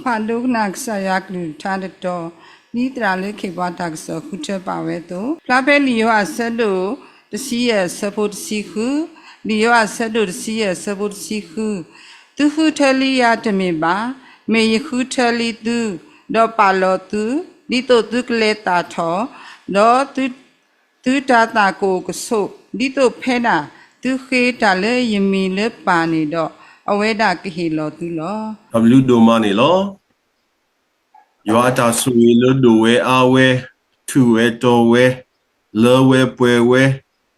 ဖးဒိကနၣ်ကစၢ်ယွၤကလုၢ်ကထါတတီၤ, ဒ်သရၣ်လၢခ့ၣ်ပှၤတၢ်ကစီၣ်ဃုထၢပာ်ဝဲအသိး, ဖျါဖဲလံာ်ယိၤဟၣ်အဆၢဒိၣ်တဆံယဲၢ်အဆၢဖိတဆံဃု, လံာ်ယိၤဟၣ်အဆၢဒိၣ်တဆံယဲၢ်အဆၢဖိတဆံဃု, သုဃုထၢလံယၤတမ့ၢ်ဘၣ်, မ့ၢ်ယဃုထၢလံသု, ဒီးပာ်လီၤသု, ဒ်သိးသုကလဲၤသၣ်ထီၣ်, ဒီးသု သုတၤသၣ်ကအိၣ်ကဆိး, ဒ်သိးဖဲဒၣ်သုဃ့တၢ်လၢယမံၤလၢပၢ်န့ၣ်ဒီး, အဝဲဒၣ်ကဟ့ၣ်လီၤသုလီၤ. တၢ်ဘျုးဒိၣ်မးန့ၣ်လီၤ. ယွၤအတၢ်ဆိၣ်ဂ့ၤလၢဒိၣ်ဝဲအါဝဲ, ထူၣ်ဝဲတီၤဝဲ, လၢဝဲပှဲၤဝဲ,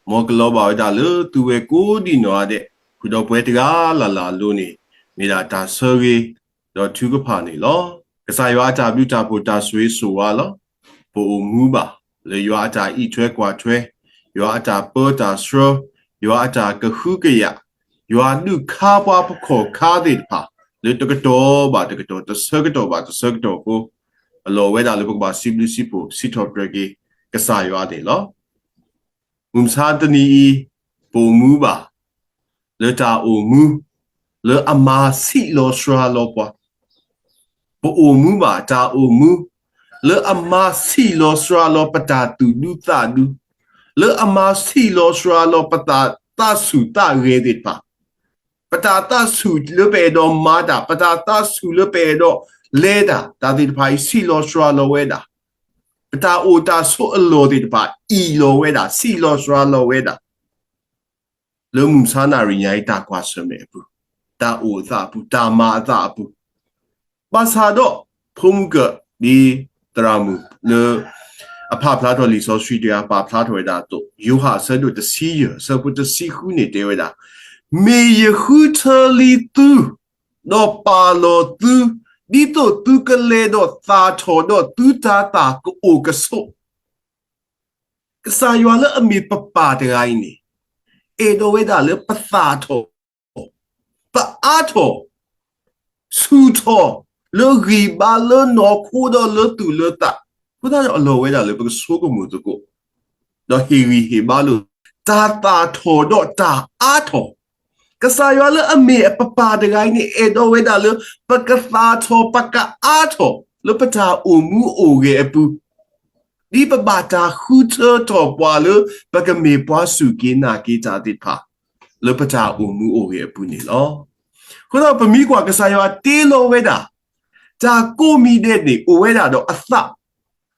မ်ကလီၤဘၣ်ဝဲဒၣ်လၢသုဝဲကိးဒံနီၢ်ဂၤဒဲး, ဃုာ်ဒီးပှၤတဂၤလၢ်လၢ်အလိၤန့ၣ်, မ့ၢ်ဒၣ်တၢ်ဆၢဂ့ၤ, ဒီးထုကဖၣ်န့ၣ်လီၤ. ကစၢ်ယွၤအတၢ်ဘျုးတၢ်ဖှိၣ်တၢ်ဆိၣ်ဂ့ၤဆိၣ်ဝါလီၤ. ပအိၣ်မူဘၣ်, လၢယွၤအတၢ်အံးထွဲကွၢ်ထွဲ, ယွၤအတၢ်ပၢတၢ်ဆှၢ, ယွၤအတၢ်ကဟုကယာ်, ယွၤဒုးခါပှၤဖီခိၣ်ခါသ့ၣ်တဖၣ်, လၢတကတီၢ်ဘၣ်တကတီၢ်, တဆၢကတီၢ်ဘၣ်တဆၢကတီၢ်အဃိ, အလီၢ်ဝဲဒၣ်လၢပကဘၣ်စံးဘျုးစံးဖှိၣ် စံးထီၣ်ပတြၢၤက့ၤ ကစၢ်ယွၤန့ၣ်လီၤ. မုၢ်မဆါတနံၤအံၤ, ပအိၣ်မူဘၣ်, လၢတၢ်အိၣ်မူ, လၢအမၤဆံးလီၤစှၤလီၤပှၤ, ပအိၣ်မူဘၣ်တၢ်အိၣ်မူ, လၢအမၤဆံးလီၤစှၤလီၤပတၢ်သူၣ်ဒူသးဒူ, လၢအမၤဆံးလီၤစှၤလီၤပတၢ်သးဆူၣ်သးဂဲၤသ့ၣ်တဖၣ်, ပတၢ်သးဆူၣ်လၢပအဲၣ်ဒိးမၤတၢ်, ပတၢ်သးဆူၣ်လၢပအဲၣ်ဒိးလဲၤတၢ်, တၢ်သ့ၣ်တဖၣ်အံၤဆံးလီၤစှၤလီၤဝဲဒၣ်, ပတၢ်အိၣ်တၢ်ဆိးအလီၢ်သ့ၣ်တဖၣ် အံၣ်လီၤဝဲဒၣ်, ဆံးလီၤစှၤလီၤဝဲဒၣ် လၢမုၢ်မဆါနၣ်ရံၣ်ညါအံၤ တၢ်ကွၢ်ဆၢၣ်မဲာ်အပူၤ, တၢ်အိၣ်အသးအပူၤ, တၢ်မၤအသးအပူၤ, ဘၣ်ဆၣ်ဒီး ဖိမုၢ်ကၢၢ် ဒ်သရၣ်မုၣ်လၢ အဖးဖျါထီၣ်လံာ်စီဆှံတဂၤ ပာ်ဖျါထီၣ်ဝဲဒၣ်အသိး, ယိၤဟၣ်အဆၢဒိၣ်တဆံယဲၢ် အဆၢဖိတဆံဃုန့ၣ်တဲဝဲဒၣ်, မ့ၢ်ယဃုထၢလံသု, ဒီးပာ်လီၤသု, ဒ်သိးသုကလဲၤဒီးသၣ်ထီၣ်ဒီးသုတၤသၣ်ကအိၣ်ကဆိး ကစၢ်ယွၤလၢအမ့ၢ်ပပၢ်တဂၤအံၤန့ၣ်, အဲၣ်ဒိးဝဲဒၣ်လၢပသၣ်ထီၣ်, ပအါထီၣ်, ဆူၣ်ထီၣ်, လၢဂံၢ်ဘါလၢနီၢ်ခိဒီးလၢသူၣ်လၢသး, အဃိသတးဒီးအလီၢ်ဝဲဒၣ်လၢပကဆိကမိၣ်သကိး, ဒီးဟ့ၣ်ဂံၢ်ဟ့ၣ်ဘါလိာ်, တၢ်သၣ်ထီၣ်ဒီးတၢ်အါထီၣ် ကစၢ်ယွၤလၢအမ့ၢ်အပပၢ်တဂၤအံၤန့ၣ် အဲၣ်ဒိးဝဲဒၣ်လၢ ပကသၣ်ထီၣ် ပကအါထီၣ် လၢပတၢ်အိၣ်မူအိၣ်ဂဲၤအပူၤ, ဒ်ပဘၣ်တၢ်ဃုထၢထီၣ်ပှၤလၢ ပကမ့ၢ်ပှၤစူၢ်က့ၤနာ်က့ၤတၢ်သ့ၣ်တဖၣ် လၢပတၢ်အိၣ်မူအိၣ်ဂဲၤအပူၤန့ၣ်လီၤ. အဃိဒီးပမ့ၢ်ကွၢ်ကစၢ်ယွၤတ့လီၤဝဲဒၣ် တၢ်ကိးမံၤဒဲးန့ၣ် အိၣ်ဝဲဒၣ်ဒီးအသး,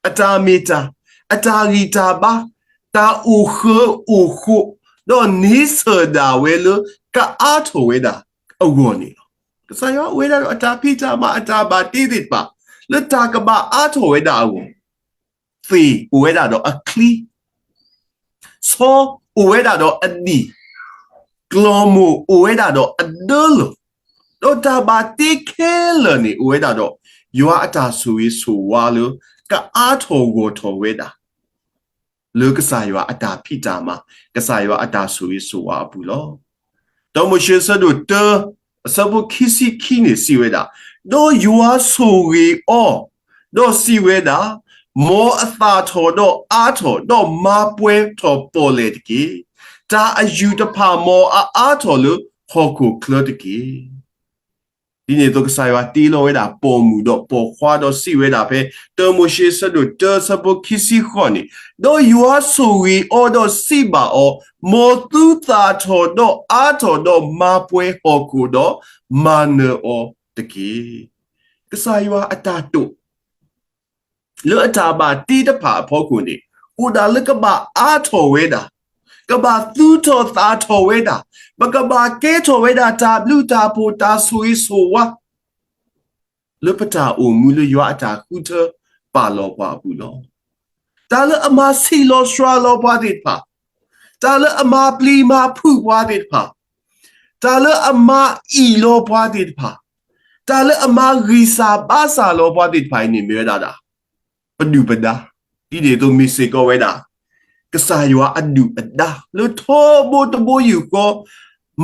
အတၢ်မ့ၢ်တၢ်, အတၢ်ဂံၢ်တၢ်ဘါ, တၢ်အိၣ်ဃၢအိၣ်ဃိး, ဒီးန့ဆၢၣ်ဒၣ်ဝဲလၢ ကအါထီၣ်ဝဲဒၣ်အဂီၢ်န့ၣ်လီၤ. ကစၢ်ယွၤအိၣ်ဝဲဒၣ်ဒီးအတၢ်ဖံးတၢ်မၤ အတၢ်ဘၣ်တ့သ့ၣ်တဖၣ် လၢတၢ်ကဘၣ်အါထီၣ်ဝဲဒၣ်အဂီၢ်, သ့ၣ်အိၣ်ဝဲဒၣ်ဒီးအချံ, ဆီအိၣ်ဝဲဒၣ်ဒီးအနံၣ်, ကျီၢ်မိၢ်အိၣ်ဝဲဒၣ်ဒီးအဒၢလီၢ်, ဒီးတၢ်ဘၣ်တ့ခဲလၢာ်န့ၣ် အိၣ်ဝဲဒၣ်ဒီး ယွၤအတၢ်ဆိၣ်ဂ့ၤဆိၣ်ဝါလၢ ကအါထီၣ်ဂီၢ်ထီၣ်ဝဲဒၣ် လၢကစၢ်ယွၤအတၢ်ဖံးတၢ်မၤ, ကစၢ်ယွၤအတၢ်ဆိၣ်ဂ့ၤဆိၣ်ဝါအပူၤလီၤ. တၢမိၤၡ့အဆၢဒိၣ်တၢ အဆၢဖိခံဆံခံန့ၣ်စံးဝဲဒၣ်, ဒီးယွၤဆိၣ်ဂ့ၤအီၤ, ဒီးစံးဝဲဒၣ်, မ်အသၣ်ထီၣ်ဒီးအါထီၣ်, ဒီးမၤပှဲၤထီၣ်ပီၣ်လဲၣ်တက့ၢ်. တၢ်အယူၢ်တဖၣ်မ်အအါထီၣ်လၢဟီၣ်ခိၣ်ချၢတက့ၢ်. ဒ်န့ၣ်အသိးကစၢ်ယွၤတ့လီၤဝဲဒၣ်ပိာ်မုၣ်ဒီးပိာ်ခွါဒီးစံးဝဲဒၣ်ဖဲ တၢမိၤၡ့အဆၢဒိၣ်တၢ အဆၢဖိခံဆံဃိးန့ၣ်, ဒီးယွၤဆိၣ်ဂ့ၤအီၤဒီးစံးဘၣ်အီၤ, မ်သုသၣ်ထီၣ်ဒီးအါထီၣ်ဒီးမၤပှဲၤဟီၣ်ခိၣ်ဒီးမၤနၢၤအီၤတက့ၢ်. ကစၢ်ယွၤအတၢ်တိာ် လၢအတၢ်ဘၣ်တ့တဖၣ်အဖီခိၣ်န့ၣ်, အိၣ်ဒၣ်လၢကဘၣ်အါထီၣ်ဝဲဒၣ်, ကဘၣ်သူၣ်ထီၣ်သၣ်ထီၣ်ဝဲဒၣ်, ပကဘၣ်ကဲထီၣ်ဝဲဒၣ်တၢ်ဘျုးတၢ်ဖှိၣ်တၢ်ဆိၣ်ဂ့ၤဆိၣ်ဝါ လၢပတၢ်အိၣ်မူလၢယွၤအတၢ်ဃုထၢပာ်လီၤပှၤအပူၤလီၤ. တၢ်လၢအမၤဆံးလီၤစှၤလီၤပှၤသ့ၣ်တဖၣ်, တၢ်လၢအမၤပျံၤမၤဖုးပှၤသ့ၣ်တဖၣ်, တၢ်လၢအမၤအံၣ်လီၤပှၤသ့ၣ်တဖၣ်, တၢ်လၢအမၤဂံၢ်စၢ်ဘါစၢ်လီၤပှၤသ့ၣ်တဖၣ်အံၤန့ၣ် မ့ၢ်ဝဲဒၣ်ဒၣ် ပဒုၣ်ပဒါ, ဒ်န့ၣ်အသိးမ့ၢ်စ့ၢ်ကီးဝဲဒၣ် ကစၢ်ယွၤအဒုၣ်အဒါ လၢထီဘိတဘိယူၢ်ဃီ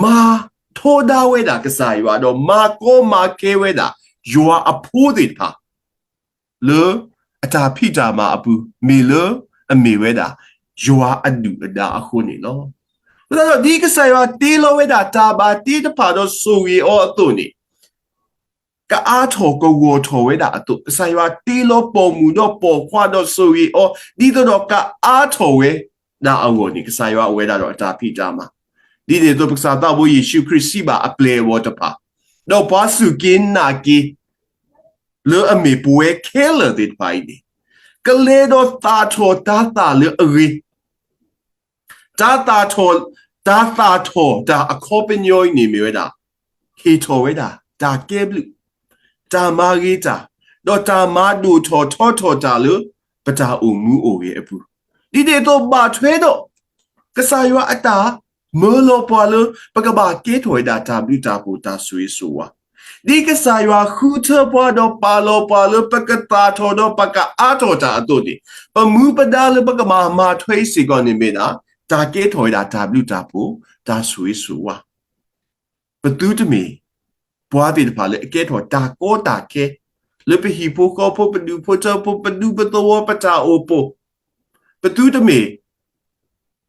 မၤထီဒါဝဲဒၣ်ကစၢ်ယွၤ ဒီးမၤကီမၤခဲဝဲဒၣ် ယွၤအဖိသ့ၣ်တဖၣ် လၢအတၢ်ဖံးတၢ်မၤအပူၤ မ့ၢ်လၢအမ့ၢ်ဝဲဒၣ် ယွၤအဒုၣ်အဒါအဃိန့ၣ်လီၤ. အဃိသတးဒီး ဒ်ကစၢ်ယွၤတ့လီၤဝဲဒၣ်တၢ်ဘၣ်တ့တဖၣ်ဒီးဆိၣ်ဂ့ၤအီၤအသိးန့ၣ် ကအါထီၣ်ကဂီၢ်ထီၣ်ဝဲဒၣ်အသိး, ကစၢ်ယွၤတ့လီၤပိာ်မုၣ်ဒီးပိာ်ခွါဒီးဆိၣ်ဂ့ၤအီၤ ဒ်သိးဒီးကအါထီၣ်ဝဲဒၣ်အဂီၢ်န့ၣ် ကစၢ်ယွၤအိၣ်ဝဲဒၣ်ဒီးအတၢ်ဖံးတၢ်မၤ, ဒ်န့ၣ်အသိး ပကစၢ်သးဘိယ့ၣ်ၡူးခရံာ်စံးဘၣ်အပျဲၢ်အဘီၣ်တဖၣ်, ဒီးပှၤစူၢ်က့ၤနာ်က့ၤ လၢအမ့ၢ်ပဝဲခဲလၢာ်သ့ၣ်တဖၣ်အံၤန့ၣ်, ကလဲၤဒီးသၣ်ထီၣ်တၤသၣ်လၢအဂ့ၤ, တၤသၣ်ထီၣ်, တၤသၣ်ထီၣ်တၢ်အခီပညီအံၤန့ၣ်မ့ၢ်ဝဲဒၣ်, ဟ့ၣ်ထီၣ်ဝဲဒၣ် တၢ်ကဲဘျုး, တၢ်မၤဂ့ၤတၢ်, ဒီးတၢ်မၤဒိၣ်ထီၣ်ထီထီၣ်တၢ်လၢ ပတၢ်အိၣ်မူအိၣ်ဂဲၤအပူၤ, ဒ်န့ၣ်အသိးဘၣ်ထွဲဒီး ကစၢ်ယွၤအတၢ် မၢလီၤပှၤလၢ ပကဘၣ်ကဲထီၣ်ဝဲဒၣ်တၢ်ဘျုးတၢ်ဖှိၣ်တၢ်ဆိၣ်ဂ့ၤဆိၣ်ဝါ, ဒ်ကစၢ်ယွၤဃုထၢပှၤဒီးပာ်လီၤပှၤလၢ ပကသၣ်ထီၣ်ဒီးပကအါထီၣ်တၢ်အသိးန့ၣ်, ပမူပဒါလၢပကမၤမၤထွဲအံၤစ့ၢ်ကီးန့ၣ်မ့ၢ်ဒၣ် တၢ်ကဲထီၣ်ဝဲဒၣ်တၢ်ဘျုးတၢ်ဖှိၣ် တၢ်ဆိၣ်ဂ့ၤဆိၣ်ဝါ. ပသုတမ့ၢ် ပှၤသ့ၣ်တဖၣ်လၢအကဲထီၣ်တၢ်ကီတၢ်ခဲ လၢပဟံၣ်ဖိဃီဖိ ပဒူၣ်ဖိထၢဖိ ပဒူပသဝီ ပတၢ်အိၣ်ဖှိၣ်, ပသုတမ့ၢ်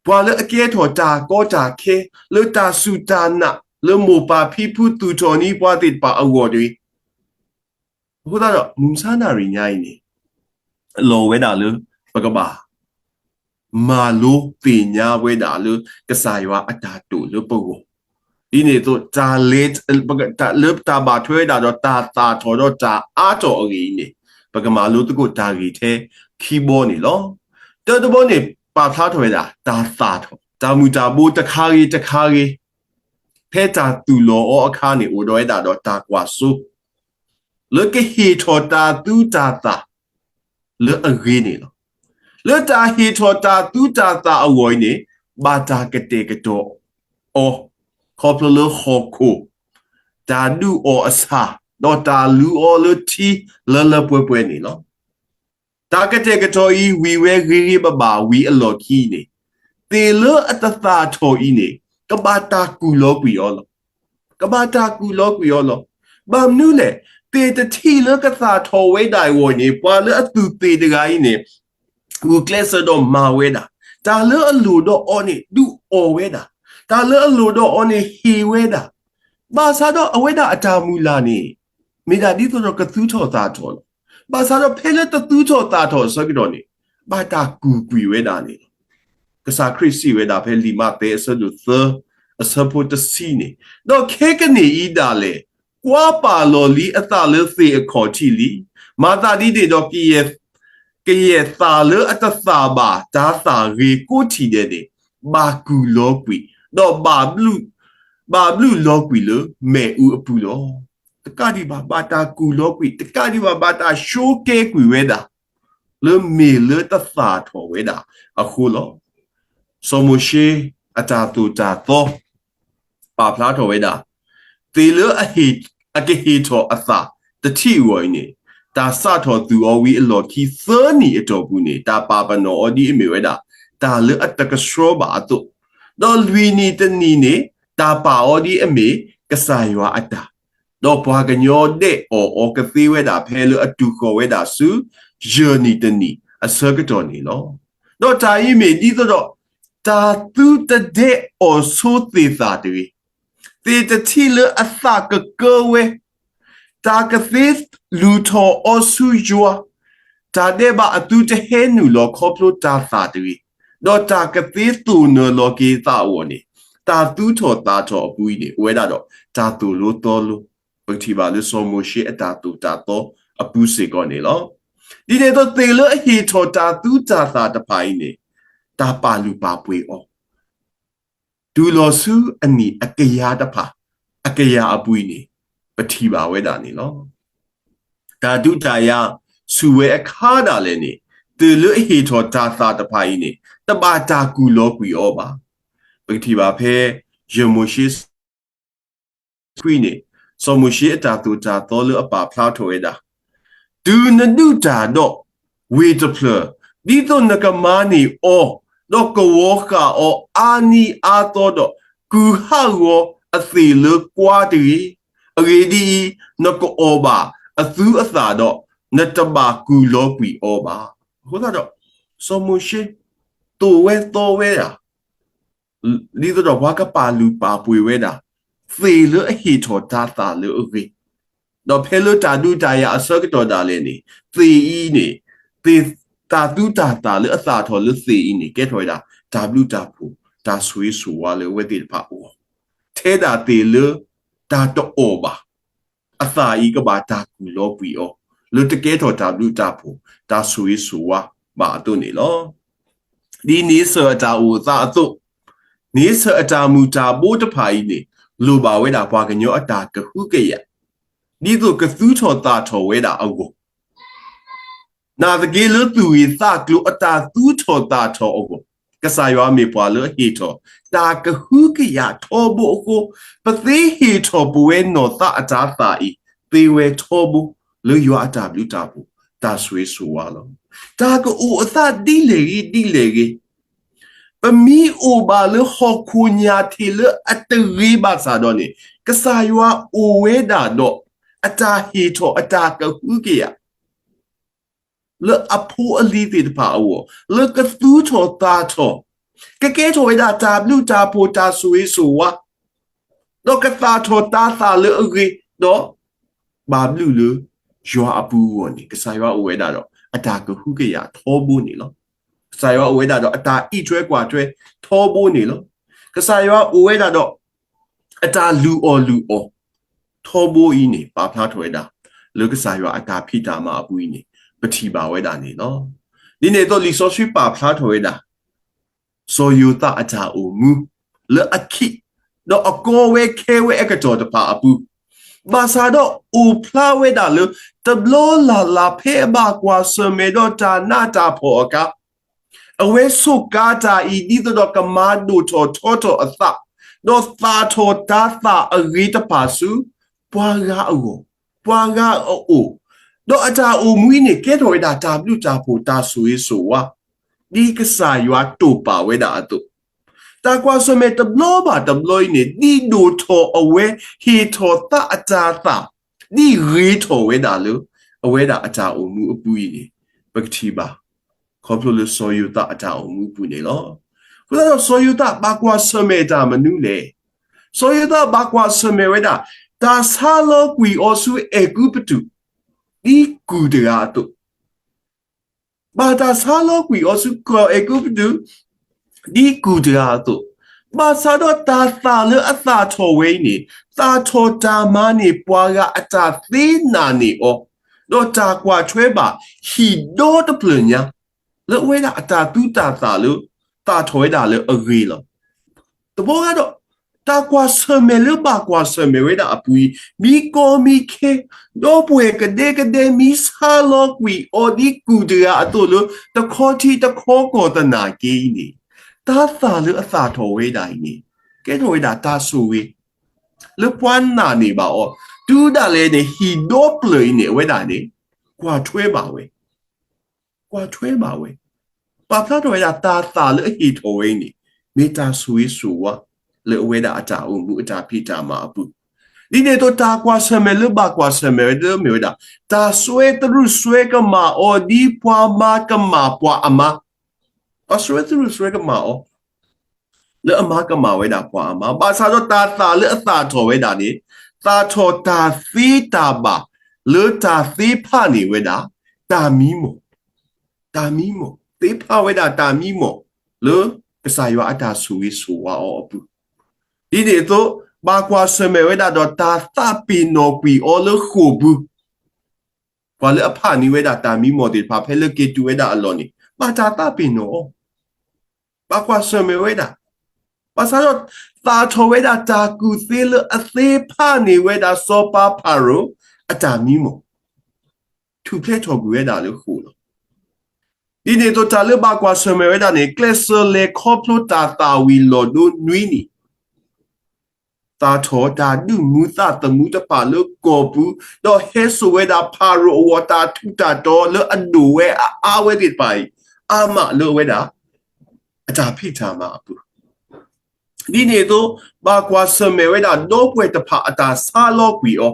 ပှၤလၢအကဲထီၣ်တၢ်ကီတၢ်ခဲ လၢတၢ်စူၢ်တၢ်နာ် လၢမိၢ်ပၢ်ဖံဖုသူၣ်ထီၣ်န့ၢ်ပှၤသ့ၣ်တဖၣ်အဂီၢ်တဂ့ၤ. အဃိသတးဒီး မုၢ်မဆါနၣ်ရံၣ်ညါအံၤန့ၣ် လီၤဝဲဒၣ်လၢ ပကဘၣ် မၤလိသ့ၣ်ညါဝဲဒၣ်လၢ ကစၢ်ယွၤအတၢ်တိာ်လၢပဂီၢ်, ဒ်န့ၣ်အသိး တၢ်လဲၤ လၢတၢ်ဘၣ်ထွဲဝဲဒၣ်ဒီးတၢ်သၣ်ထီၣ်ဒီးတၢ်အါထီၣ်အဂ့ၢ်အံၤန့ၣ်, ပကမၤလိသကိးတၢ်ဂ့ၢ်ထဲခံဘီန့ၣ်လီၤ. တၢတဘီန့ၣ် ပာ်ဖျါထီၣ်ဝဲဒၣ် တၢ်သၣ်ထီၣ် တၢ်မုၢ်တၢ်ဘိတခါဂ့ၤတခါဂ့ၤ, ဖဲတၢ်သူၣ်လီၤအီၤအခါန့ၣ် အိၣ်ဒီးဝဲဒၣ်ဒီးတၢ်ကွၢ်စိ လၢကဟ့ၣ်ထီၣ်တၢ်သူတၢ်သၣ် လၢအဂ့ၤန့ၣ်လီၤ. လၢတၢ်ဟ့ၣ်ထီၣ်တၢ်သူတၢ်သၣ်အဂီၢ်အံၤန့ၣ် ဘၣ်တၢ်ကတဲာ်ကတီၤအီၤ ခီဖျိလၢဟီၣ်ခိၣ် တၢ်ဒုးအီၣ်အဆၣ် ဒီးတၢ်လူအီၤလၢထံလၢလၢပှဲၤပှဲၤန့ၣ်လီၤ. တၢ်ကတဲာ်ကတီၤအံၤ ဝံၤဝဲဂ့ၤဂ့ၤဘၣ်ဘၣ်ဝံၤအလီၢ်ခံအံၤန့ၣ်, သ့ၣ်လၢအတသၣ်ထီၣ်အံၤန့ၣ် ကဘၣ်တၢ်ကူၣ်လီၤကွံာ်အီၤလီၤ. ကဘၣ်တၢ်ကူၣ်လီၤကွံာ်အီၤလီၤ. ဘၣ်မနုၤလဲၣ်, သ့ၣ်တထံၣ်လၢကသၣ်ထီၣ်ဝဲဒၣ်အဂီၢ်န့ၣ် ပှၤလၢအသူၣ်သ့ၣ်တဂၤအံၤန့ၣ် ဂုာ်ကျဲးစၢးဒီးမၤဝဲဒၣ်, တၢ်လၢအလိၣ်ဒီးအီၤန့ၣ် ဒုးအီၣ်ဝဲဒၣ်, တၢ်လၢအလိၣ်ဒီးအီၤန့ၣ် ဟ့ၣ်ဝဲဒၣ်, ဘၣ်ဆၣ်ဒီးအဝဲဒၣ်အတၢ်မုၢ်လၢ်န့ၣ် မ့ၢ်ဒၣ်ဒ်သိးဒီးကသူၣ်ထီၣ်သၣ်ထီၣ်လီၤ. ဘၣ်ဆၣ်ဒီးဖဲလၢတသူၣ်ထီၣ်သၣ်ထီၣ်အဆၢကတီၢ်န့ၣ် ဘၣ်တၢ်ကူၣ်ကွံာ်ဝဲဒၣ်န့ၣ်လီၤ. ကစၢ်ခရံာ်စံးဝဲဒၣ်ဖဲလံာ်မးသဲအဆၢဒိၣ်သၢ အဆၢဖိတဆံန့ၣ်, ဒီးခဲကနံၣ်အံၤဒၣ်လဲာ် ကွၢ်ပာ်လီၤလံအသးလၢသ့ၣ်အခီၣ်ထံးလံ. မၤသးဒ်န့ၣ်ဒီး ကယဲၢ်သၣ်လၢအတသၣ်ဘၣ် တၤသၣ်ဂ့ၤကိးထံၣ်ဒဲးန့ၣ် ဘၣ်ကူၣ်လီၤကွံာ်, ဒီးဘၣ်ဘျုးလီၤကွံာ်လၢမ့ၣ်အူအပူၤလီၤ. တကးဒံးဘၣ် ဘၣ်တၢ်ကူၣ်လီၤကွံာ်, တကးဒံးဘၣ် ဘၣ်တၢ်ဆိးကဲကွံာ်ဝဲဒၣ် လၢမ့ၢ်လၢတသၣ်ထီၣ်ဝဲဒၣ်အဃိလီၤ. စီၤမိၤၡ့အတၢ်သိၣ်တၢ်သီ ပာ်ဖျါထီၣ်ဝဲဒၣ် သ့ၣ်လၢအကဟ့ၣ်ထီၣ်အသၣ်တထံၣ်အဂီၢ်အံၤန့ၣ်, တၢ်စးထီၣ်သူၣ်အီၤဝံၤအလီၢ်ခံသၢနံၣ်အတီၢ်ပူၤန့ၣ် တၢ်ပာ်ပနီၣ်အီၤဒ်အမ့ၢ်ဝဲဒၣ် တၢ်လၢအတကဆှီဘၣ်အသိး, ဒီးလွံၢ်နံၣ်တနံၣ်န့ၣ် တၢ်ပာ်အီၤဒ်အမ့ၢ်ကစၢ်ယွၤအတၢ်, ဒီးပှၤကညီဒဲးအီၣ်အီၤကသ့ဝဲဒၣ်ဖဲလၢအတုၤဃီၤဝဲဒၣ်ဆူ ယဲၢ်နံၣ်တနံၣ်အဆၢကတီၢ်န့ၣ်လီၤ. ဒီးတၢ်အံၤမ့ၢ်ဒ်သိးဒီး တၢ်သုတဒဲးအီၣ်ဆိသ့ၣ်သၣ်တဂ့ၤ, သ့ၣ်တထံၣ်လၢအသးကကၢဝဲ, တၢ်ကသ့လူၢ်ထီၣ်အီၤဆူယွၤ, တၢ်ဒဲးဘးအသုတဟဲနုာ်လီၤခီဖျိတၢ်သၣ်တဂ့ၤ, ဒီးတၢ်ကသ့သိၣ်နၢၤလီၤက့ၤသးအဂီၢ်န့ၣ်, တၢ်သူၣ်ထီၣ်သၣ်ထီၣ်အပူၤအံၤန့ၣ် အိၣ်ဝဲဒၣ်ဒီးတၢ်သိၣ်လိသီလိ, ပကထံၣ်ဘၣ်လၢစီၤမိၤၡ့အတၢ်သိၣ်တၢ်သီအပူၤစ့ၢ်ကီးန့ၣ်လီၤ. ဒ်န့ၣ်အသိးသ့ၣ်လၢအဟ့ၣ်ထီၣ်တၢ်သူတၢ်သၣ်တဖၣ်အံၤန့ၣ်, တၢ်ပာ်လုၢ်ပာ်ပှ့ၤအီၤ တုၤလီၤဆူအနံၣ်အကယၤတဖၣ်, အကယၤအပူၤအံၤန့ၣ်, ပထံၣ်ဘၣ်ဝဲဒၣ်န့ၣ်လီၤ. တၢ်ဒုးတၢ်ယၤဆူၣ်ဝဲအခါဒၣ်လဲာ်န့ၣ်, သ့ၣ်လၢအဟ့ၣ်ထီၣ်တၢ်သၣ်တဖၣ်အံၤန့ၣ်, တဘၣ်တၢ်ကူၣ်လီၤကွံာ်အီၤဘၣ်. ပကထံၣ်ဘၣ်ဖဲ ယဲၢ်မိၤၡ့ ခွံန့ၣ်, စီၤမိၤၡ့အတၢ်သိၣ်တၢ်သီလၢအပာ်ဖျါထီၣ်ဝဲဒၣ်, တုၤနဒုးတၢ်ဒီးဝ့ၢ်တဖျၢၣ်, ဒ်သိးနကမၤန့ၢ်အီၤ, ဒီးကဝီၤဃာ်အီၤအါနံၤအါသီဒီး, ကူၣ်ဟးဂီၤအသ့ၣ်လၢကွါတဂ့ၤ. အဂ့ၢ်ဒ်အံၤ, နကအီၣ်ဘၣ်အသူအသၣ်ဒီး, နတဘၣ်ကူၣ်လီၤကွံာ်အီၤဘၣ်. အဃိသတးဒီး, စီၤမိၤၡ့သိၣ်ဝဲသီဝဲဒၣ် ဒ်သိးဒီးပှၤကပာ်လုၢ်ပာ်ပှ့ၤဝဲဒၣ်, သ့ၣ်လၢအဟ့ၣ်ထီၣ်တၢ်သၣ်လၢအဂ့ၤ, ဒီးဖဲလၢတၢ်ဒုးတၢ်ယၤအဆၢကတီၢ်ဒၣ်လဲာ်န့ၣ်, သ့ၣ်အံၤန့ၣ်, သ့ၣ်, တၢ်သူတၢ်သၣ်လၢအသၣ်ထီၣ်လၢသ့ၣ်အံၤန့ၣ် ကဲထီၣ်ဝဲဒၣ် တၢ်ဘျုးတၢ်ဖှိၣ် တၢ်ဆိၣ်ဂ့ၤဆိၣ်ဝါလၢအဝဲသ့ၣ်တဖၣ်အဂီၢ်, ထဲဒၣ်သ့ၣ်လၢ တၢ်တအီၣ်ဘၣ် အသၣ်အံၤကဘၣ်တၢ်ကူၣ်လီၤကွံာ်အီၤ, လၢတကဲထီၣ်တၢ်ဘျုးတၢ်ဖှိၣ် တၢ်ဆိၣ်ဂ့ၤဆိၣ်ဝါဘၣ်အသိးန့ၣ်လီၤ. ဒ်န့ဆၢၣ်အတၢ်အိၣ်အသးအသိး, န့ဆၢၣ်အတၢ်မုၢ်တၢ်ဘိတဖၣ်အံၤန့ၣ် လိၣ်ဘၣ်ဝဲဒၣ်ပှၤကညီအတၢ်ကဟုကယာ်, ဒ်သိးကသူထီၣ်သၣ်ထီၣ်ဝဲဒၣ်အဂီၢ် နာ်သက့လၢသူၣ်ဂ့ၢ်သးကျိၤအတၢ်သူထီၣ်သၣ်ထီၣ်အဂီၢ်, ကစၢ်ယွၤမ့ၢ်ပှၤလၢအဟ့ၣ်ထီၣ် တၢ်ကဟုကယာ်ထီဘိအဃိ, ပသ့ဟ့ၣ်ထီၣ်ပဝဲနီၢ်သးအတၤသၣ်အံၤ သ့ဝဲထီဘိ လၢယွၤအတၢ်ဘျုးတၢ်ဖှိၣ် တၢ်ဆိၣ်ဂ့ၤဆိၣ်ဝါလီၤ. တၢ်ကအိၣ်အသးဒ်လဲၣ်ဂ့ၤဒ်လဲၣ်ဂ့ၤ, ပမ့ၢ်အိၣ်ဘၣ်လၢဟီၣ်ခိၣ်ညၣ်ထံးလၢအတဂ့ၤဘၣ်ဆၣ်ဒီးန့ၣ်, ကစၢ်ယွၤအိၣ်ဝဲဒၣ်ဒီး အတၢ်ဟ့ၣ်ထီၣ်အတၢ်ကဟုကယာ် လၢအဖိအလံၤသ့ၣ်တဖၣ်အဂီၢ်, လၢကသူထီၣ်သၣ်ထီၣ်, ကကဲထီၣ်ဝဲဒၣ်တၢ်ဘျုးတၢ်ဖှိၣ်တၢ်ဆိၣ်ဂ့ၤဆိၣ်ဝါ, ဒီးကသၣ်ထီၣ်တၤသၣ်လၢအဂ့ၤ, ဒီး ဘၣ်ဘျုးလၢ ယွၤအပူၤအဂီၢ်န့ၣ် ကစၢ်ယွၤအိၣ်ဝဲဒၣ်ဒီး အတၢ်ကဟုကယာ်ထီဘိန့ၣ်လီၤ. ကစၢ်ယွၤအိၣ်ဝဲဒၣ်ဒီးအတၢ်အံးထွဲကွၢ်ထွဲထီဘိန့ၣ်လီၤ. ကစၢ်ယွၤအိၣ်ဝဲဒၣ်ဒီး အတၢ်လုၢ်အီၣ်လုၢ်အီထီဘိအံၤန့ၣ် ပာ်ဖျါထီၣ်ဝဲဒၣ် လၢကစၢ်ယွၤအတၢ်ဖံးတၢ်မၤအပူၤအံၤန့ၣ် ပထံၣ်ဘၣ်ဝဲဒၣ်န့ၣ်လီၤ. ဒ်န့ၣ်အသိးလံာ်စီဆှံပာ်ဖျါထီၣ်ဝဲဒၣ် စီၤယိၤသးအတၢ်အိၣ်မူ လၢအခံး ဒီးအကီဝဲခဲဝဲအကတီၢ်တဖၣ်အပူၤ, ဘၣ်ဆၣ်ဒီးအိၣ်ဖျါဝဲဒၣ်လၢ တဘျီလၢ်လၢ်ဖဲအဘၣ်ကွၢ်ဆၢၣ်မဲာ်ဒီးတၢ်နးတၢ်ဖှီၣ်အခါ အဝဲဆိၣ်ကါတၢ်အံၤ ဒ်သိးဒီးကမၤဒိၣ်ထီၣ်ထီထီၣ်အသး, ဒီးသၣ်ထီၣ်တၤသၣ်အဂ့ၤတဖၣ်ဆူ ပှၤဂၤအဂီၢ်, ပှၤဂၤအအိၣ်, ဒီးအတၢ်အိၣ်မူအံၤန့ၣ် ကဲထီၣ်ဝဲဒၣ်တၢ်ဘျုးတၢ်ဖှိၣ်တၢ်ဆိၣ်ဂ့ၤဆိၣ်ဝါ ဒ်ကစၢ်ယွၤတိာ်ပာ်ဝဲဒၣ်အသိး, တၢ်ကွၢ်ဆၢၣ်မဲာ်တဘျီဘၣ်တဘျီအံၤန့ၣ် ဒ်ဒိၣ်ထီၣ်အဝဲဟ့ၣ်ထီၣ်သးအတၤသၣ်, ဒ်ဂ့ၤထီၣ်ဝဲဒၣ်လၢ အဝဲဒၣ်အတၢ်အိၣ်မူအပူၤအံၤန့ၣ် ပကထံၣ်ဘၣ် ခီဖျိလၢစီၤယိၤသးအတၢ်အိၣ်မူအပူၤန့ၣ်လီၤ. အဃိသတးဒီးစီၤယိၤသးဘၣ်ကွၢ်ဆၢၣ်မဲာ်တၢ်မနုၤလဲၣ်. စီၤယိၤသးဘၣ်ကွၢ်ဆၢၣ်မဲာ်ဝဲဒၣ် တၢ်ဆါလီၤကွံာ်အီၤဆူအဲၤကူပတူး ဒ်ကူၣ်တဂၤအသိး, ဘၣ်တၢ်ဆါလီၤကွံာ်အီၤဆူကီၢ်အဲၤကူပတူး ဒ်ကူၣ်တဂၤအသိး, ဘၣ်ဆၣ်ဒီးတၢ်သၣ်လၢအသၣ်ထီၣ်ဝဲအံၤန့ၣ် သၣ်ထီၣ်တၢ်မၤန့ၢ်ပှၤဂၤအတၢ်သ့နာ်န့ၢ်အီၤ, ဒီးတၢ်ကွၢ်ထွဲဘၣ်ဟံၣ်ဒီတဖျၢၣ်ညါ လၢအဝဲဒၣ်အတၢ်သူတၢ်သၣ်လၢ သၣ်ထီၣ်ဝဲဒၣ်လၢအဂ့ၤလီၤ. တဘျီဂၤဒီး တၢ်ကွၢ်ဆၢၣ်မဲာ်လၢဘၣ်ကွၢ်ဆၢၣ်မဲာ်ဝဲဒၣ်အပူၤအံၤ မ့ၢ်ကီမ့ၢ်ခဲ ဒီပုၢ်ဝဲၢ်ကဒဲကဒဲမ့ၢ်ဆါလီၤကွံာ်အီၤဒ်ကူၣ်တဂၤအသိးလၢ တခီထံတခီကီၢ်သနာ်က့အံၤန့ၣ်, တၢ်သၣ်လၢအသၣ်ထီၣ်ဝဲဒၣ်အံၤန့ၣ် ကဲထီၣ်ဝဲဒၣ်တၢ်ဆိၣ်ဂ့ၤ လၢပှၤနာ်န့ၢ်ဘၣ်အီၤ, တုၤဒၣ်လဲာ်န့ၣ် ဟံၣ်ဒီဖျၢၣ်အံၤန့ၣ် အဝဲဒၣ်န့ၣ် ကွၢ်ထွဲဘၣ်ဝဲ ကွၢ်ထွဲဘၣ်ဝဲ, ပာ်ဖျါထီၣ်ဝဲဒၣ်တၢ်သၣ်လၢအဟ့ၣ်ထီၣ်ဝဲအံၤန့ၣ် မ့ၢ်တၢ်ဆိၣ်ဂ့ၤဆိၣ်ဝါ လၢအဝဲဒၣ်အတၢ်အိၣ်မူအတၢ်ဖံးတၢ်မၤအပူၤ, ဒ်န့ၣ်အသိးတၢ်ကွၢ်ဆၢၣ်မဲာ်လၢဘၣ်ကွၢ်ဆၢၣ်မဲာ်ဝဲဒၣ်မ့ၢ်ဝဲဒၣ် တၢ်စွဲသရူးစွဲကမၣ်အီၤဒ်ပှၤမၤကမၣ်ပှၤအမါ, ပှၤစွဲသရူးစွဲကမၣ်အီၤ လၢအမၤကမၣ်ဝဲဒၣ်ပှၤအမါ, ဘၣ်ဆၣ်ဒီးတၢ်သၣ်လၢအသၣ်ထီၣ်ဝဲဒၣ်န့ၣ် သၣ်ထီၣ်တၢ်သ့တၢ်ဘၣ် လၢတၢ်သ့ဖးန့ၢ်ဝဲဒၣ် တၢ်မံမီၢ်, တၢ်မံမီၢ်, သ့ဖးဝဲဒၣ်တၢ်မံမီၢ် လၢကစၢ်ယွၤအတၢ်ဆိၣ်ဂ့ၤဆိၣ်ဝါအီၤအပူၤ, ဒ်န့ၣ်အသိး ဘၣ်ကွၢ်ဆၢၣ်မဲာ်ဝဲဒၣ်ဒီးတၢ်သးပ့ၤနီၣ်ကွံာ်အီၤလၢဃိာ်ပူၤ ပှၤလၢအဖးန့ၢ်ဝဲဒၣ်တၢ်မံမီၢ်သ့ၣ်တဖၣ် ဖဲလၢက့ၤတုၤဝဲဒၣ်အလီၢ်န့ၣ် ဘၣ်တၢ်သးပ့ၤနီၣ်အီၤ, ဘၣ်ကွၢ်ဆၢၣ်မဲာ်ဝဲဒၣ်, ဘၣ်ဆၣ်ဒီးသၣ်ထီၣ်ဝဲဒၣ်တၢ်ကူၣ်သ့လၢအသ့ဖးန့ၢ်ဝဲဒၣ်စီၤပၤဖၤရိၤ အတၢ်မံမီၢ်, ထူၣ်ဖျဲးထီၣ်ကွံာ်ဝဲဒၣ်လၢဃိာ်လီၤ. ဒ်န့ၣ်အသိးတၢ်လၢဘၣ်ကွၢ်ဆၢၣ်မဲာ်ဝဲဒၣ်န့ၣ် ကျဲးစၢးလဲၤခီဖျိတၢ်သၣ်ဝံၤလီၢ်ဒိနွံနံၣ် သၣ်ထီၣ်တၢ်ဒုးမူသးသမူတဖၣ်လၢကီၢ်ပူၤ, ဒီးဟဲစိာ်ဝဲဒၣ်ဖၤရိၤအဂီၢ်တၢ်ထူးတၢ်တီၤလၢအဒိၣ်ဝဲအါအါဝဲသ့ၣ်တဖၣ်အံၤ, အါမးလၢအဝဲဒၣ် အတၢ်ဖံးတၢ်မၤအပူၤ, ဒ်န့ၣ်အသိး ဘၣ်ကွၢ်ဆၢၣ်မဲာ်ဝဲဒၣ်ဒီပုၢ်ဝဲၢ်တဖၣ်အတၢ်ဆါလီၤကွံာ်အီၤ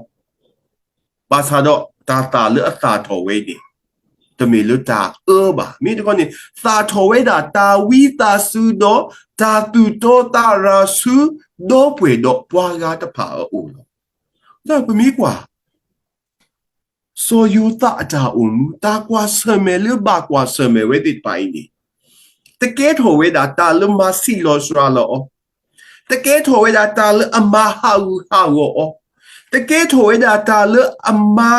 ဘၣ်ဆၣ်ဒီးတၢ်သၣ်လၢအသၣ်ထီၣ်ဝဲအံၤန့ၣ် တမ့ၢ်လၢတၢ်အၢဘၣ်. မ့ၢ်တခီန့ၣ် သၣ်ထီၣ်ဝဲဒၣ်တၢ်ဝံသးစူၤဒီးတၢ်သူၣ်တီသးရၤဆူ ဒီပုၢ်ဝဲၢ်ဒီးပှၤဂၤတဖၣ်အအိၣ်လီၤ. ဒီးပမ့ၢ်ကွၢ် စီၤယိၤသးအတၢ်အိၣ်မူ တၢ်ကွၢ်ဆၢၣ်မဲာ်လၢဘၣ်ကွၢ်ဆၢၣ်မဲာ်ဝဲသ့ၣ်တဖၣ်အံၤန့ၣ်, တကဲထီၣ်ဝဲဒၣ်တၢ်လၢမၤဆံးလီၤစှၤလီၤအီၤ, တကဲထီၣ်ဝဲဒၣ်တၢ်လၢအမၤဟးဂူာ်ဟးဂီၤအီၤ, တကဲထီၣ်ဝဲဒၣ်တၢ်လၢအမၤ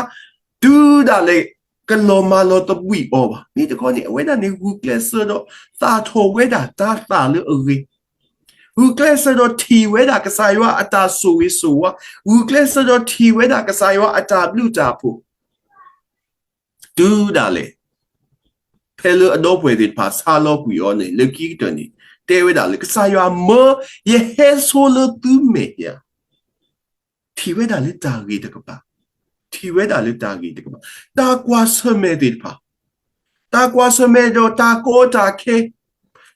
တုၤဒၣ်လဲာ် ကလီၤမၢ်လီၤသဘှံးအီၤဘၣ်. မ့ၢ်တခီန့ၣ် အဝဲဒၣ်န့ၣ် ဂုာ်ကျဲးစၢးဒီးသၣ်ထီၣ်ဝဲဒၣ်တၢ်သၣ်လၢအဂ့ၤ, ဂုာ်ကျဲးစၢးဒီးထံၣ်ဝဲဒၣ်ကစၢ်ယွၤအတၢ်ဆိၣ်ဂ့ၤဆိၣ်ဝါ, ဂုာ်ကျဲးစၢးဒီးထံၣ်ဝဲဒၣ်ကစၢ်ယွၤအတၢ်ဘျုးတၢ်ဖှိၣ် တုၤဒၣ်လဲာ် ဖဲလၢအဒီပုၢ်ဝဲၢ်သ့ၣ်တဖၣ်ဆါလီၤကွံာ်အီၤန့ၣ် လၢခံကတၢၢ်န့ၣ် တဲဝဲဒၣ်လၢ ကစၢ်ယွၤမၢ ယဟဲဆိလၢသုမဲာ်ညါ, ထံၣ်ဝဲဒၣ်လၢတၢ်ဂ့ၤတကပၤ, ထံၣ်ဝဲဒၣ်လၢတၢ်ဂ့ၤတကပၤ, တၢ်ကွၢ်ဆၢၣ်မဲာ်သ့ၣ်တဖၣ်, တၢ်ကွၢ်ဆၢၣ်မဲာ်ဒီးတၢ်ကီတၢ်ခဲ,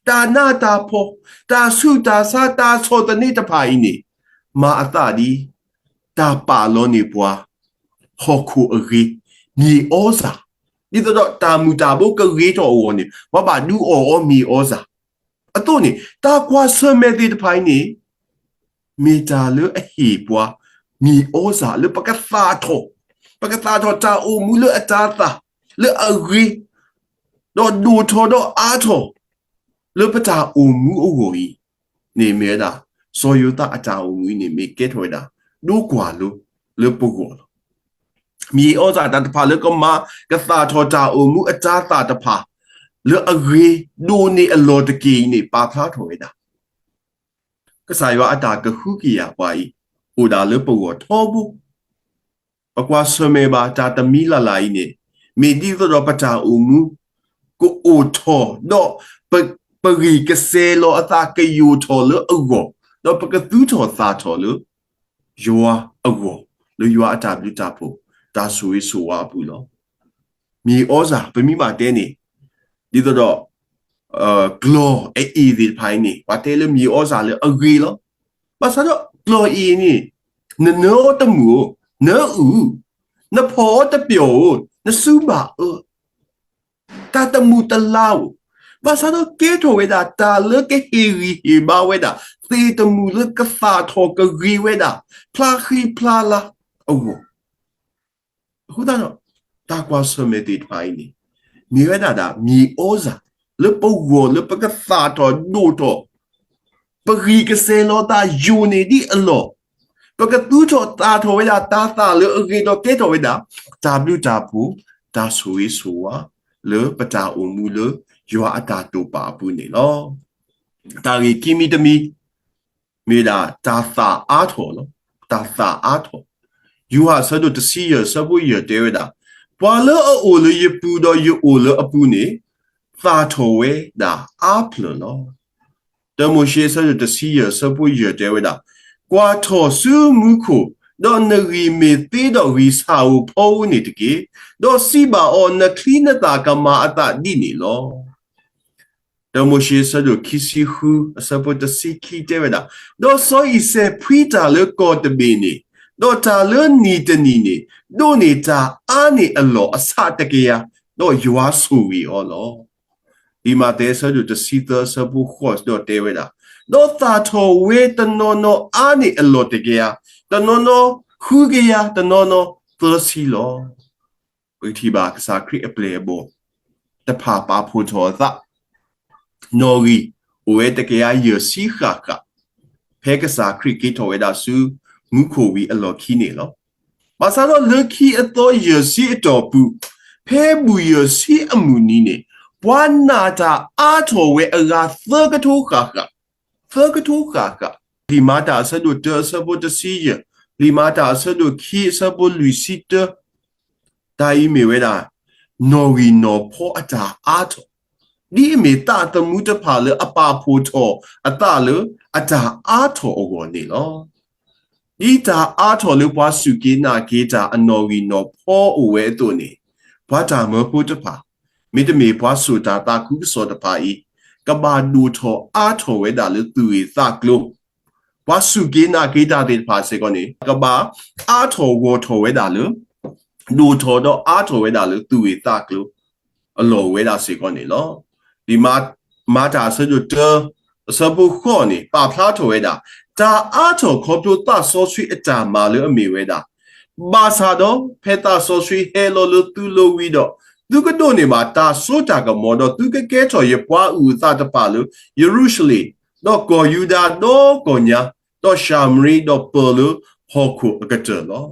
တၢ်နးတၢ်ဖှီၣ်, တၢ်ဆူးတၢ်ဆါ, တၢ်ဆီၣ်သနံးတဖၣ်အံၤန့ၣ် မၤအသးဒ် တၢ်ပာ်လီၤန့ၢ်ပှၤ ဟီၣ်ခိၣ်အဂ့ၤ, မြေဩဇာ, ဒ်သိးဒီးတၢ်မုၢ်တၢ်ဘိကဂ့ၤထီၣ်အဂီၢ်န့ၣ် ပှၤဘၣ်ဒုးအီၣ်အီၤမြေဩဇာ အသိးန့ၣ် တၢ်ကွၢ်ဆၢၣ်မဲာ်သ့ၣ်တဖၣ်အံၤန့ၣ် မ့ၢ်တၢ်လၢအဟ့ၣ်ပှၤ မြေဩဇာ လၢပကသၣ်ထီၣ်, ပကသၣ်ထီၣ်တၢ်အိၣ်မူလၢအတၤသၣ် လၢအဂ့ၤ, ဒီးဒိၣ်ထီၣ်ဒီးအါထီၣ် လၢပတၢ်အိၣ်မူအဂီၢ်အံၤန့ၣ် မ့ၢ်ဝဲဒၣ် စီၤယိၤသးအတၢ်အိၣ်မူအံၤန့ၣ် မ့ၢ်ကဲထီၣ်ဝဲဒၣ် ဒိကွၢ်လိလၢပဂီၢ်လီၤ. မြေဩဇာ တၢ်တဖၣ်လၢကမၤကသၣ်ထီၣ်တၢ်အိၣ်မူအတၤသၣ်တဖၣ် လၢအဂ့ၤဒိၣ်န့ၢ်အလီၢ်တက့ၢ်အံၤန့ၣ် ပာ်ဖျါထီၣ်ဝဲဒၣ် ကစၢ်ယွၤအတၢ်ကဟုကယာ်ပှၤအံၤ အိၣ်ဒၣ်လၢပဂီၢ်ထီဘိ ပကွၢ်ဆၢၣ်မဲာ်ဘၣ်တၢ်တမံၤလၢ်လၢ်အံၤန့ၣ် မ့ၢ်ဒ်သိးဒီးပတၢ်အိၣ်မူ ကအိၣ်ထီၣ်ဒီး ပဂံၢ်ကစဲၤလီၤအသးကယိာ်ထီၣ်လၢအဂီၢ်, ဒီးပကသူထီၣ်သၣ်ထီၣ်လၢ ယွၤအဂီၢ်, လၢယွၤအတၢ်ဘျုးတၢ်ဖှိၣ်, တၢ်ဆိၣ်ဂ့ၤဆိၣ်ဝါအပူၤလီၤ. မြေဩဇာ ပမ့ၢ်ဘၣ်တဲန့ၣ် ဒ်သိးဒီး ကျီၢ်အအ့ၣ်သ့ၣ်တဖၣ်အံၤန့ၣ် ပှၤတဲလၢမြေဩဇာလၢအဂ့ၤလီၤ. ဘၣ်ဆၣ်ဒီးကျီၢ်အအ့ၣ်န့ၣ် နနၢအီၤတမုာ်ဧိၤ, နအုၣ်, နဖီၣ်အီၤတပျီၤဧိၤ, နစုဘၣ်အၢ, တၢ်တမုာ်တလၤဧိၤ, ဘၣ်ဆၣ်ဒီးကဲထီၣ်ဝဲဒၣ်တၢ်လၢကဟ့ၣ်ဂံၢ်ဟ့ၣ်ဘါဝဲဒၣ် သ့ၣ်တမုာ်လၢကသၣ်ထီၣ်ကဂ့ၤဝဲဒၣ် ဖျါဃံဖျါလၤအဂီၢ် အဃိသတးဒီး တၢ်ကွၢ်ဆၢၣ်မဲာ်သ့ၣ်တဖၣ်အံၤန့ၣ် မ့ၢ်ဝဲဒၣ်ဒၣ် မြေဩဇာ လၢပဂီၢ်လၢပကသၣ်ထီၣ်ဒိၣ်ထီၣ်, ပဂံၢ်ကစဲၤလီၤသးယိာ်န့ၢ်ဒံးအလီၢ်, ပကသူထီၣ်သၣ်ထီၣ်ဝဲဒၣ်တၢ်သၣ်လၢအဂ့ၤဒီးကဲထီၣ်ဝဲဒၣ် တၢ်ဘျုးတၢ်ဖှိၣ်, တၢ်ဆိၣ်ဂ့ၤဆိၣ်ဝါ လၢပတၢ်အိၣ်မူလၢယွၤအတၢ်တိာ်ပာ်အပူၤန့ၣ်လီၤ. တၢ်ဂ့ၢ်ခံမံၤတမံၤ မ့ၢ်ဒၣ်တၢ်သၣ်အါထီၣ်လီၤ. တၢ်သၣ်အါထီၣ်. ယိၤဟၣ်အဆၢဒိၣ်တဆံယဲၢ် အဆၢဖိယဲၢ်တဲဝဲဒၣ်, ပှၤလၢအအိၣ်လၢယပူၤဒီးယအိၣ်လၢအပူၤန့ၣ် သၣ်ထီၣ်ဝဲဒၣ်အါဖျၢၣ်လီၤ. တၢမိၤၡ့အဆၢဒိၣ်တဆံယဲၢ် အဆၢဖိယဲၢ်တဲဝဲဒၣ်, ကွၢ်ထီၣ်ဆူမူခိၣ်, ဒီးနဂံၢ်မ့ၢ်သ့ဒီးဂံၢ်ဆၣ်ဧိၤဖီဧိၤန့ၣ်တက့ၢ်. ဒီးစံးဘၣ်အီၤ, နချံနသၣ်ကမၤအသးဒ်န့ၣ်လီၤ. တၢမိၤၡ့အဆၢဒိၣ်ခံဆံဃု အဆၢဖိတဆံခံတဲဝဲဒၣ်, ဒီးစီၤအံၤစဲးဖှံတၢ်လၢကီၢ်တဘ့ၣ်န့ၣ်, ဒီးတၢ်လၢနံၣ်တနံၣ်န့ၣ် ဒိးန့ၢ်တၢ်အါန့ၢ်အလီၢ်အဆးတကယၤ, ဒီးယွၤဆိၣ်ဂ့ၤအီၤလီၤ. လံာ်မးသဲအဆၢဒိၣ်တဆံသၢ အဆၢဖိဃိးဒီးတဲဝဲဒၣ်, ဒီးသၣ်ထီၣ်ဝဲတနီၤနီၤအါန့ၢ်အလီၢ်တကယၤ, တနီၤနီၤဃုကယၤ, တနီၤနီၤသၢဆံလီၤ. ပကထံၣ်ဘၣ်ကစၢ်ခရံာ်အပျဲၢ်အဘီၣ်တဖၣ်ပာ်ဖှိၣ်ထီၣ်အသး, နီၣ်ဂံၢ်အိၣ်ဝဲတကယၤယဲၢ်ဆံဃၣ်ဃၣ်, ဖဲကစၢ်ခရံာ်က့ၤထီၣ်ဝဲဒၣ်ဆူမူခိၣ်ဝံၤအလီၢ်ခံန့ၣ်လီၤ. ဘၣ်ဆၣ်ဒီးလၢခံအသီယဲၢ်ဆံအတီၢ်ပူၤ, ဖဲဘူၣ်ယဲၢ်ဆံအမုၢ်နံၤန့ၣ်, ပှၤနာ်တၢ်အါထီၣ်ဝဲအဂၤသၢကထိဃၣ်ဃၣ်, သၢကထိဃၣ်ဃၣ်. လံာ်မၤတၢ်အဆၢဒိၣ်တၢ အဆၢဖိတဆံယဲၢ်, လံာ်မၤတၢ်အဆၢဒိၣ်ခံ အဆၢဖိလွံၢ်ဆံတၢ, တၢ်အံၤမ့ၢ်ဝဲဒၣ် နီၣ်ဂံၢ်နီၣ်ဖီအတၢ်အါထီၣ်, ဒ်အမ့ၢ်သးသမူတဖၣ်လၢအပာ်ဖှိၣ်ထီၣ်အသးလၢအတၢ်အါထီၣ်အဂီၢ်န့ၣ်လီၤ. ဒ်တၢ်အါထီၣ်လၢပှၤစူၢ်က့ၤနာ်က့ၤတၢ်အနီၣ်ဂံၢ်နီၣ်ဖီအိၣ်ဝဲအသိးန့ၣ်, ပှၤတၢ်မၢဖိတဖၣ်, မ့တမ့ၢ်ပှၤစိာ်တၢ်သးခုကစီၣ်တဖၣ်အံၤ, ကဘၣ်ဒိၣ်ထီၣ်အါထီၣ်ဝဲဒၣ်လၢသူၣ်ဂ့ၢ်သးကျိၤ ပှၤစူၢ်က့ၤနာ်က့ၤတၢ်သ့ၣ်တဖၣ်စ့ၢ်ကီးန့ၣ် ကဘၣ်အါထီၣ်ဂီၢ်ထီၣ်ဝဲဒၣ်လၢ ဒိၣ်ထီၣ်ဒီးအါထီၣ်ဝဲဒၣ်လၢသူၣ်ဂ့ၢ်သးကျိၤအလီၢ်ဝဲဒၣ်စ့ၢ်ကီးန့ၣ်လီၤ. လံာ်မၤတၢ်အဆၢဒိၣ်တၢ အဆၢဖိဃိးန့ၣ် ပာ်ဖျါထီၣ်ဝဲဒၣ် တၢ်အါထီၣ်ခီဖျိသးစီဆှံအတၢ်မၤလၢအမ့ၢ်ဝဲဒၣ် ဘၣ်ဆၣ်ဒီး ဖဲသးစီဆှံဟဲလီၤလၢသုလိၤဝံၤဒီး, သုကဒိးန့ၢ်ဘၣ်တၢ်စိတၢ်ကမီၤ, ဒီးသုကကဲထီၣ်ယပှၤအုၣ်အသးတဖၣ်လၢယရူၤၡလ့ၣ်, ဒီးကီၢ်ယူဒၤဒီကီၢ်ညါ, ဒီးၡၤမရံ, ဒီးပၢၢ်လၢဟီၣ်ခိၣ်အကတၢၢ်လီၤ.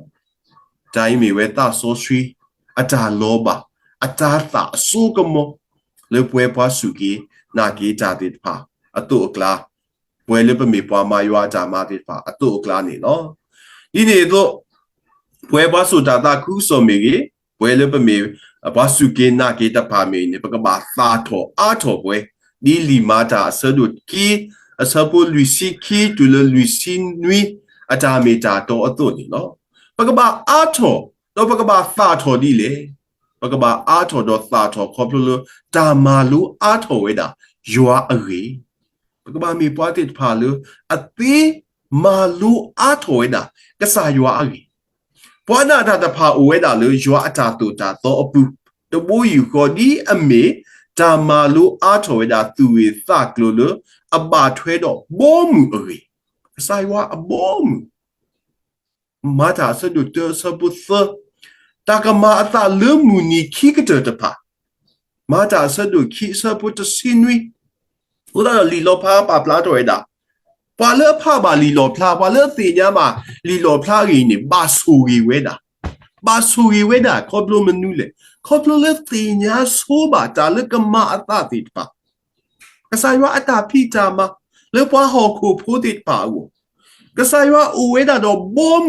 တၢ်အံၤမ့ၢ်ဝဲသးစီဆှံအတၢ်လီၤဘၣ်, အတၢ်သးအစိကမီၤ လၢပဝဲပှၤစူၢ်က့ၤနာ်က့ၤတၢ်သ့ၣ်တဖၣ်အသိးအကျါ, ပဝဲလၢပမ့ၢ်ပှၤမၤယွၤအတၢ်မၤသ့ၣ်တဖၣ်အသိးအကျါန့ၣ်လီၤ. ဒ်န့ၣ်အသိး ပဝဲပှၤစိာ်တၢ်သးခုကစီၣ်မ့ၢ်ဂ့ၤ, ပဝဲလၢပမ့ၢ်ပှၤစူၢ်က့ၤနာ်က့ၤတဖၣ်မ့ၢ်ဂ့ၤန့ၣ်, ပကဘၣ်သၣ်ထီၣ်အါထီၣ်ပဝဲ, ဒ်လံာ်မၤတၢ်အဆၢဒိၣ်ခံ, အဆၢဖိလွံၢ်ဆံခံတုၤလၢလွံၢ်ဆံနွံ အတၢ်မ့ၢ်တၢ်တီအသိးန့ၣ်လီၤ. ပကဘၣ်အါထီၣ်, ဒီးပကဘၣ်သၣ်ထီၣ်ဒ်လဲၣ်. ပကဘၣ်အါထီၣ်ဒီးသၣ်ထီၣ်ခီဖျိလၢ တၢ်မၤလိအါထီၣ်ဝဲဒၣ်ယွၤအဂ့ၢ်, ပကဘၣ်မ့ၢ်ပှၤသ့ၣ်တဖၣ်လၢ အသ့မၤလိအါထီၣ်ဝဲဒၣ်ကစၢ်ယွၤအဂ့ၢ်, ပှၤနာ်တၢ်တဖၣ်အိၣ်ဝဲဒၣ်လၢယွၤအတၢ်သိၣ်တၢ်သီအပူၤ, တဘိယူၢ်ဃီဒ်အမ့ၢ် တၢ်မၤလိအါထီၣ်ဝဲဒၣ်သူၣ်ဂ့ၢ်သးကျိၤလၢ အဘၣ်ထွဲဒီးဘီမုၢ်အဂ့ၢ်, ကစၢ်ယွၤအဘီမုၢ် မၤတၢ်အဆၢဒိၣ်တၢအဆၢဖိသၢ, တၢ်ကမၤအသးလၢမုၢ်နံၤခံကတၢၢ်တဖၣ်, မၤတၢ်အဆၢဒိၣ်ခံအဆၢဖိတဆံနွံ, အဃိသတးဒီးလံာ်လီၤဖျါပာ်ဖျါထီၣ်ဝဲဒၣ်, ပှၤလၢအဖးဘၣ်လံာ်လီၣ်ဖျါ, ပှၤလၢအသ့ၣ်ညါဘၣ်လံာ်လီၣ်ဖျါအဂ့ၢ်အံၤန့ၣ် ဘၣ်ဆိၣ်ဂ့ၤဝဲဒၣ်, ဘၣ်ဆိၣ်ဂ့ၤဝဲဒၣ်ခီဖျိမနုၤလဲၣ်, ခီဖျိလၢသ့ၣ်ညါဆိဘၣ်တၢ်လၢကမၤအသးသ့ၣ်တဖၣ် ကစၢ်ယွၤအတၢ်ဖံးတၢ်မၤ လၢပှၤဟီၣ်ခိၣ်ဖိသ့ၣ်တဖၣ်အဂီၢ်, ကစၢ်ယွၤအိၣ်ဝဲဒၣ်ဒီးဘီမုၢ်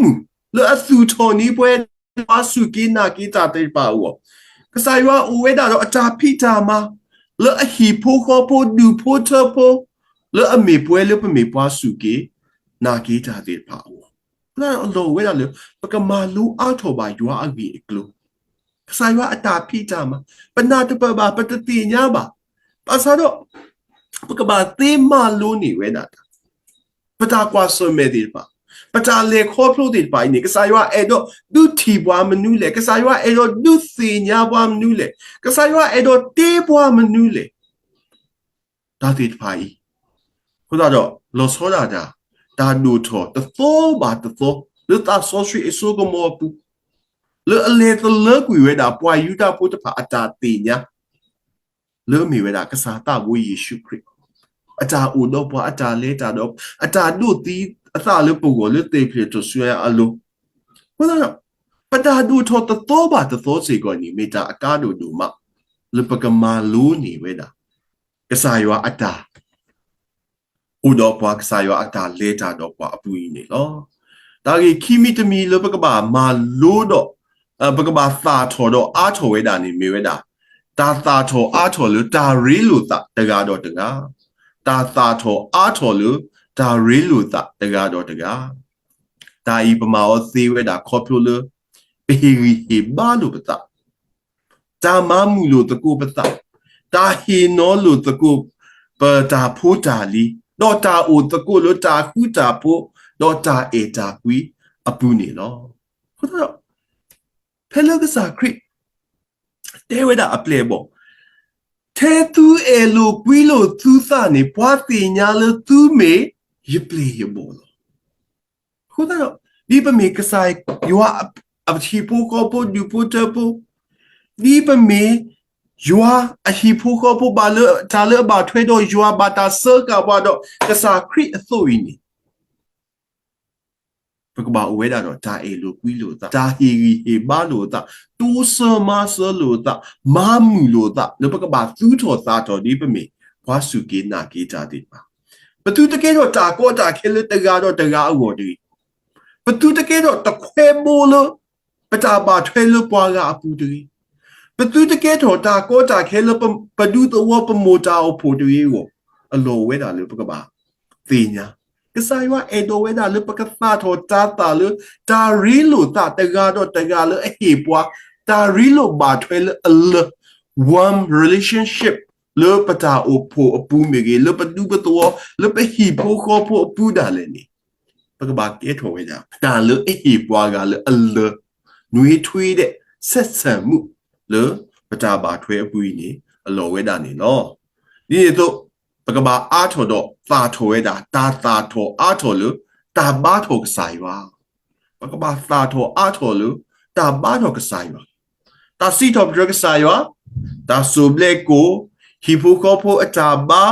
လၢအသူၣ်ထီၣ်န့ၢ်ပှၤ ပှၤစူၢ်က့ၤနာ်က့ၤတၢ်သ့ၣ်တဖၣ်အဂီၢ်, ကစၢ်ယွၤအိၣ်ဝဲဒၣ်ဒီးအတၢ်ဖံးတၢ်မၤ လၢအဟံၣ်ဖိဃီဖိဒူၣ်ဖိထၢဖိ လၢအမ့ၢ်ပှၤလၢပမ့ၢ်ပှၤစူၢ်က့ၤနာ်က့ၤတၢ်သ့ၣ်တဖၣ်အဂီၢ်, အလီၢ်အိၣ်ဝဲဒၣ်လၢ ပကမၤလိအါထီၣ်ဘၣ်ယွၤအဂ့ၢ်အကျိၤ ကစၢ်ယွၤအတၢ်ဖံးတၢ်မၤ, ပနၢ်တပၢၢ်ဘၣ်, ပတသ့ၣ်ညါဘၣ်. ဘၣ်ဆၣ်ဒီး ပကဘၣ်သ့မၤလိန့ၢ်ဝဲဒၣ်တၢ်, ပတၢ်ကွၢ်ဆၢၣ်မဲာ်သ့ၣ်တဖၣ်, ပတၢ်လဲၤခီဖျိသ့ၣ်တဖၣ်အံၤန့ၣ် ကစၢ်ယွၤအဲၣ်ဒိးဒုးထံၣ်ပှၤမနုၤလဲၣ်, ကစၢ်ယွၤအဲၣ်ဒိးဒုးသ့ၣ်ညါပှၤမနုၤလဲၣ်, ကစၢ်ယွၤအဲၣ်ဒိးတ့ပှၤမနုၤလဲၣ် တၢ်သ့ၣ်တဖၣ်အံၤ, အဃိသတးဒီး လီၤဆီဒၣ်တၢ် တၢ်ဒိၣ်ထီၣ်တသီဘၣ်တသီ လၢသးစီဆှံအစိကမီၤအပူၤ, လၢအလဲၤသလၢကွံာ်ဝဲဒၣ် ပှၤယူဒၤဖိတဖၣ်အတၢ်သ့ၣ်ညါ လၢအမ့ၢ်ဝဲဒၣ် ကစၢ်သးဘိယ့ၣ်ၡူးခရံာ် အတၢ်အိၣ်ဒီးပှၤ, အတၢ်လဲၤတၢ်ဒီး အတၢ်ဒိးသံအသးလၢပဂီၢ် လၢသ့ၣ်ဖျဲၣ်ထူၣ်စုညါအလိၤ, အဃိသတးဒီး ပတၢ်ဒိၣ်ထီၣ်တသီဘၣ်တသီစ့ၢ်ကီးန့ၣ် မ့ၢ်တၢ်အကါဒိၣ်ဒိၣ်မး လၢပကမၤလိန့ၢ်ဝဲဒၣ် ကစၢ်ယွၤအတၢ် အိၣ်ဒီးပှၤ, ကစၢ်ယွၤအတၢ်လဲၤတၢ်ဒီးပှၤအပူၤအံၤန့ၣ်လီၤ. တၢ်ဂ့ၢ်ခံမံၤတမံၤလၢပကဘၣ်မၤလိဒီး ပကဘၣ်သၣ်ထီၣ်ဒီးအါထီၣ်ဝဲဒၣ်န့ၣ် မ့ၢ်ဝဲဒၣ် တၢ်သၣ်ထီၣ်အါထီၣ်လၢတၢ်ရ့လိာ်သးတဂၤဒီးတဂၤ, တၢ်သၣ်ထီၣ်အါထီၣ်လၢတၢ်ရ့လိာ်သးတဂၤဒီးတဂၤ, တၢ်အံၤပမၤအီၤသ့ဝဲဒၣ်ခီဖျိလၢ ပဟ့ၣ်ဂံၢ်ဟ့ၣ်ဘါလိာ်ပသး တၢ်မၤမုာ်လိာ်သကိးပသး, တၢ်ဟ့ၣ်နီၤလိာ်သကိး ပတၢ်ဖိတၢ်လံၤ, ဒီးတၢ်အိၣ်သကိးလၢတၢ်ဃူတၢ်ဖိး, ဒီးတၢ်အဲၣ်တၢ်ကွံအပူၤန့ၣ်လီၤ. အဃိသတးဒီး ဖဲလၢကစၢ်ခရံာ် တဲဝဲဒၣ်အပျဲၢ်အဘီၣ်, ထဲသုအဲၣ်လိာ်ကွံလိာ်သုသးန့ၣ် ပှၤသ့ၣ်ညါလၢသုမ့ၢ်ယပျဲၢ်ယဘီၣ်လီၤ. အဃိသတးဒီး ဒ်ပမ့ၢ်ကစၢ်ယွၤအဟံၣ်ဖိဃီဖိဒူၣ်ဖိထၢဖိ, ဒ်ပမ့ၢ်ယွၤအဟံၣ်ဖိဃီဖိ ဘၣ်လၢတၢ်လၢအဘၣ်ထွဲဒီးယွၤ ဘၣ်တၢ်စၢဃာ်ပှၤဒီးကစၢ်ခရံာ်အသိးအံၤန့ၣ် ပကဘၣ်အိၣ်ဝဲဒၣ်ဒီးတၢ်အဲၣ်လိာ်ကွံလိာ်သး, တၢ်ဟ့ၣ်ဂံၢ်ဟ့ၣ်ဘါလိာ်သး, တိစၢၤမၤစၢၤလိာ်သး, မၤမုာ်လိာ်သး လၢပကဘၣ်သူၣ်ထီၣ်သးထီၣ်ဒ်ပမ့ၢ်ပှၤစူၢ်က့ၤနာ်က့ၤတၢ်သ့ၣ်တဖၣ်, ပသုတကဲထီၣ်တၢ်ကီတၢ်ခဲလၢတဂၤဒီးတဂၤအဂီၢ်တဂ့ၤ, ပသုတကဲထီၣ်တခွဲဘိလၢ ပတၢ်ဘၣ်ထွဲလၢပှၤဂၤအပူၤတဂ့ၤ, ပသုတကဲထီၣ်တၢ်ကီတၢ်ခဲလၢပဒူသဝီပမိၢ်တၢ်အိၣ်ဖှိၣ်တဂ့ၤအဂီၢ်, အလီၢ်အိၣ်ဝဲဒၣ်လၢပကဘၣ်သ့ၣ်ညါ, ကစၢ်ယွၤအဲၣ်ဒိးဝဲဒၣ်လၢပကသၣ်ထီၣ်တၢ်သၣ်လၢ တၢ်ရ့လိာ်သးတဂၤဒီးတဂၤလၢအဟ့ၣ်ပှၤ, တၢ်ရ့လိာ်ဘၣ်ထွဲလၢအလၢ warm relationship လၢပတၢ်အိၣ်ဖှိၣ်အပူၤမ့ၢ်ဂ့ၤ, လၢပဒူပသဝီ, လၢပဟံၣ်ဖိဃီဖိအပူၤဒၣ်လဲာ်န့ၣ် ပကဘၣ်ကဲထီၣ်ဝဲဒၣ် တၢ်လၢအဟ့ၣ်ပှၤဂၤလၢအလၢ နွေထွေးတဲ့ ဆက်ဆံမှု လၢပတၢ်ဘၣ်ထွဲအပူၤအံၤန့ၣ် အလီၢ်ဝဲဒၣ်န့ၣ်လီၤ. ဒ်န့ၣ်အသိး ပကဘၣ်အါထီၣ်ဒီးသၣ်ထီၣ်ဝဲဒၣ် တၢ်သၣ်ထီၣ်အါထီၣ်လၢ တၢ်ဘါထီၣ်ကစၢ်ယွၤ ပကဘၣ်သၣ်ထီၣ်အါထီၣ်လၢ တၢ်ဘါထီၣ်ကစၢ်ယွၤ, တၢ်စံးထီၣ်ပတြၢၤကစၢ်ယွၤ, တၢ်စိၢ်ဘျဲၣ်ကိၣ်, ဟံၣ်ဖိဃီဖိအတၢ်ဘါ,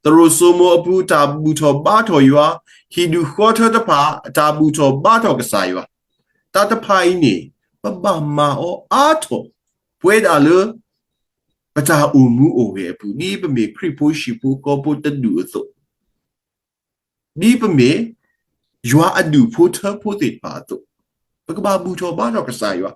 သရိာ်စိမိၤအပူၤ တၢ်ဘူၣ်ထီၣ်ဘါထီၣ်ယွၤ, ဟံၣ်ဒူၣ်ဃီထၢတဖၣ် တၢ်ဘူၣ်ထီၣ်ဘါထီၣ်ကစၢ်ယွၤ, တၢ်တဖၣ်အံၤန့ၣ် ပဘၣ်မၤအီၤအါထီၣ် ပဝဲဒၣ်လၢ ပတၢ်အိၣ်မူအိၣ်ဂဲၤအပူၤ ဒ်ပမ့ၢ်ခရံာ်ဖိဟံၣ်ဖိဃီဖိတဒူၣ်အသိး, ဒ်ပမ့ၢ် ယွၤအဒူၣ်ဖိထၢဖိသ့ၣ်တဖၣ်အသိး, ပကဘၣ်ဘူၣ်ထီၣ်ဘါထီၣ်ကစၢ်ယွၤ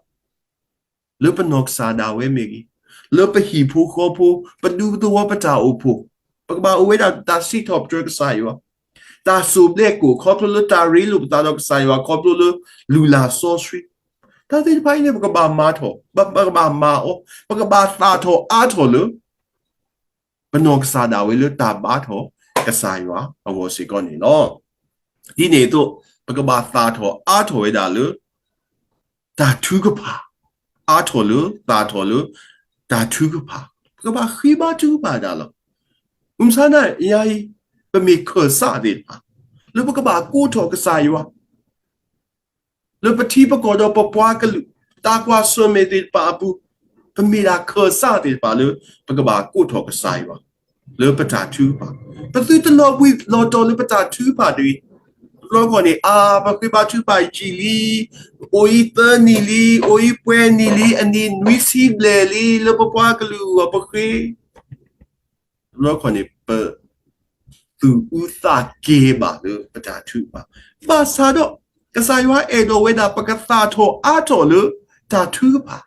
လၢပနီၢ်ကစၢ်ဒၣ်ဝဲမ့ၢ်ဂ့ၤ, လၢပဟံၣ်ဖိဃီဖိ, ပဒူသဝီပတၢ်အိၣ်ဖှိၣ်, ပကဘၣ်အိၣ်ဝဲဒၣ်တၢ်စံးထီၣ်ပတြၢၤကစၢ်ယွၤ, တၢ်စိၢ်ဘျဲၣ်ကိၣ် ခီဖျိလၢတၢ်ရ့လိာ်ပသးဒီးကစၢ်ယွၤ ခီဖျိလၢ လုၢ်လၢ်စီဆှံ, တၢ်သ့ၣ်တဖၣ်အံၤန့ၣ် ပကဘၣ်မၤထီၣ်, ပကဘၣ်မၤအီၤ, ပကဘၣ်သၣ်ထီၣ်အါထီၣ်လၢ ပနီၢ်ကစၢ်ဒၣ်ဝဲလၢတၢ်ဘါထီၣ်ကစၢ်ယွၤအဂီၢ်စ့ၢ်ကီးန့ၣ်လီၤ. ဒ်န့ၣ်အသိး ပကဘၣ်သၣ်ထီၣ်အါထီၣ်ဝဲဒၣ်လၢ တၢ်ထုကဖၣ်, အါထီၣ်လၢ သၣ်ထီၣ်လၢ တၢ်ထုကဖၣ်, ပကဘၣ်ဃ့ဘါထုကဖၣ်ဒၣ်လီၤ. မုၢ်မဆါနံၤအံၤ ပမ့ၢ်ခၢၣ်စးသ့ၣ်တဖၣ် လၢပကဘၣ်ကိးထီၣ်ကစၢ်ယွၤ လၢပထံပကီၢ်ဒီးပပှၤကလုာ် တၢ်ကွၢ်ဆၢၣ်မဲာ်သ့ၣ်တဖၣ်အပူၤ, ပမ့ၢ်ဒၣ်ခၢၣ်စးသ့ၣ်တဖၣ်လၢ ပကဘၣ်ကိးထီၣ်ကစၢ်ယွၤ လၢပတၢ်ထုကဖၣ်, ပသုတလီၤဘှံးလီၤတီၤလၢပတၢ်ထုကဖၣ်တဂ့ၤ. တဘျီခီန့ၣ် အါ ပဃ့ဘါထုကဖၣ်ယံာ်လံ, အိၣ်အံၤသၢနံၣ်လံ, အိၣ်အံၤပှဲၤနံၣ်လံ, အနံၣ်နွံဆံဘျဲၣ်လံ လၢပပှၤကလုာ်အဂီၢ်ပဃ့ တဘျီခီန့ၣ် ပသူၣ်အုးသးကဲၤဘၣ်လၢပတၢ်ထုကဖၣ်, ဘၣ်ဆၣ်ဒီး ကစၢ်ယွၤအဲၣ်ဒိးဝဲဒၣ် ပကသၣ်ထီၣ်အါထီၣ်လၢတၢ်ထုကဖၣ်,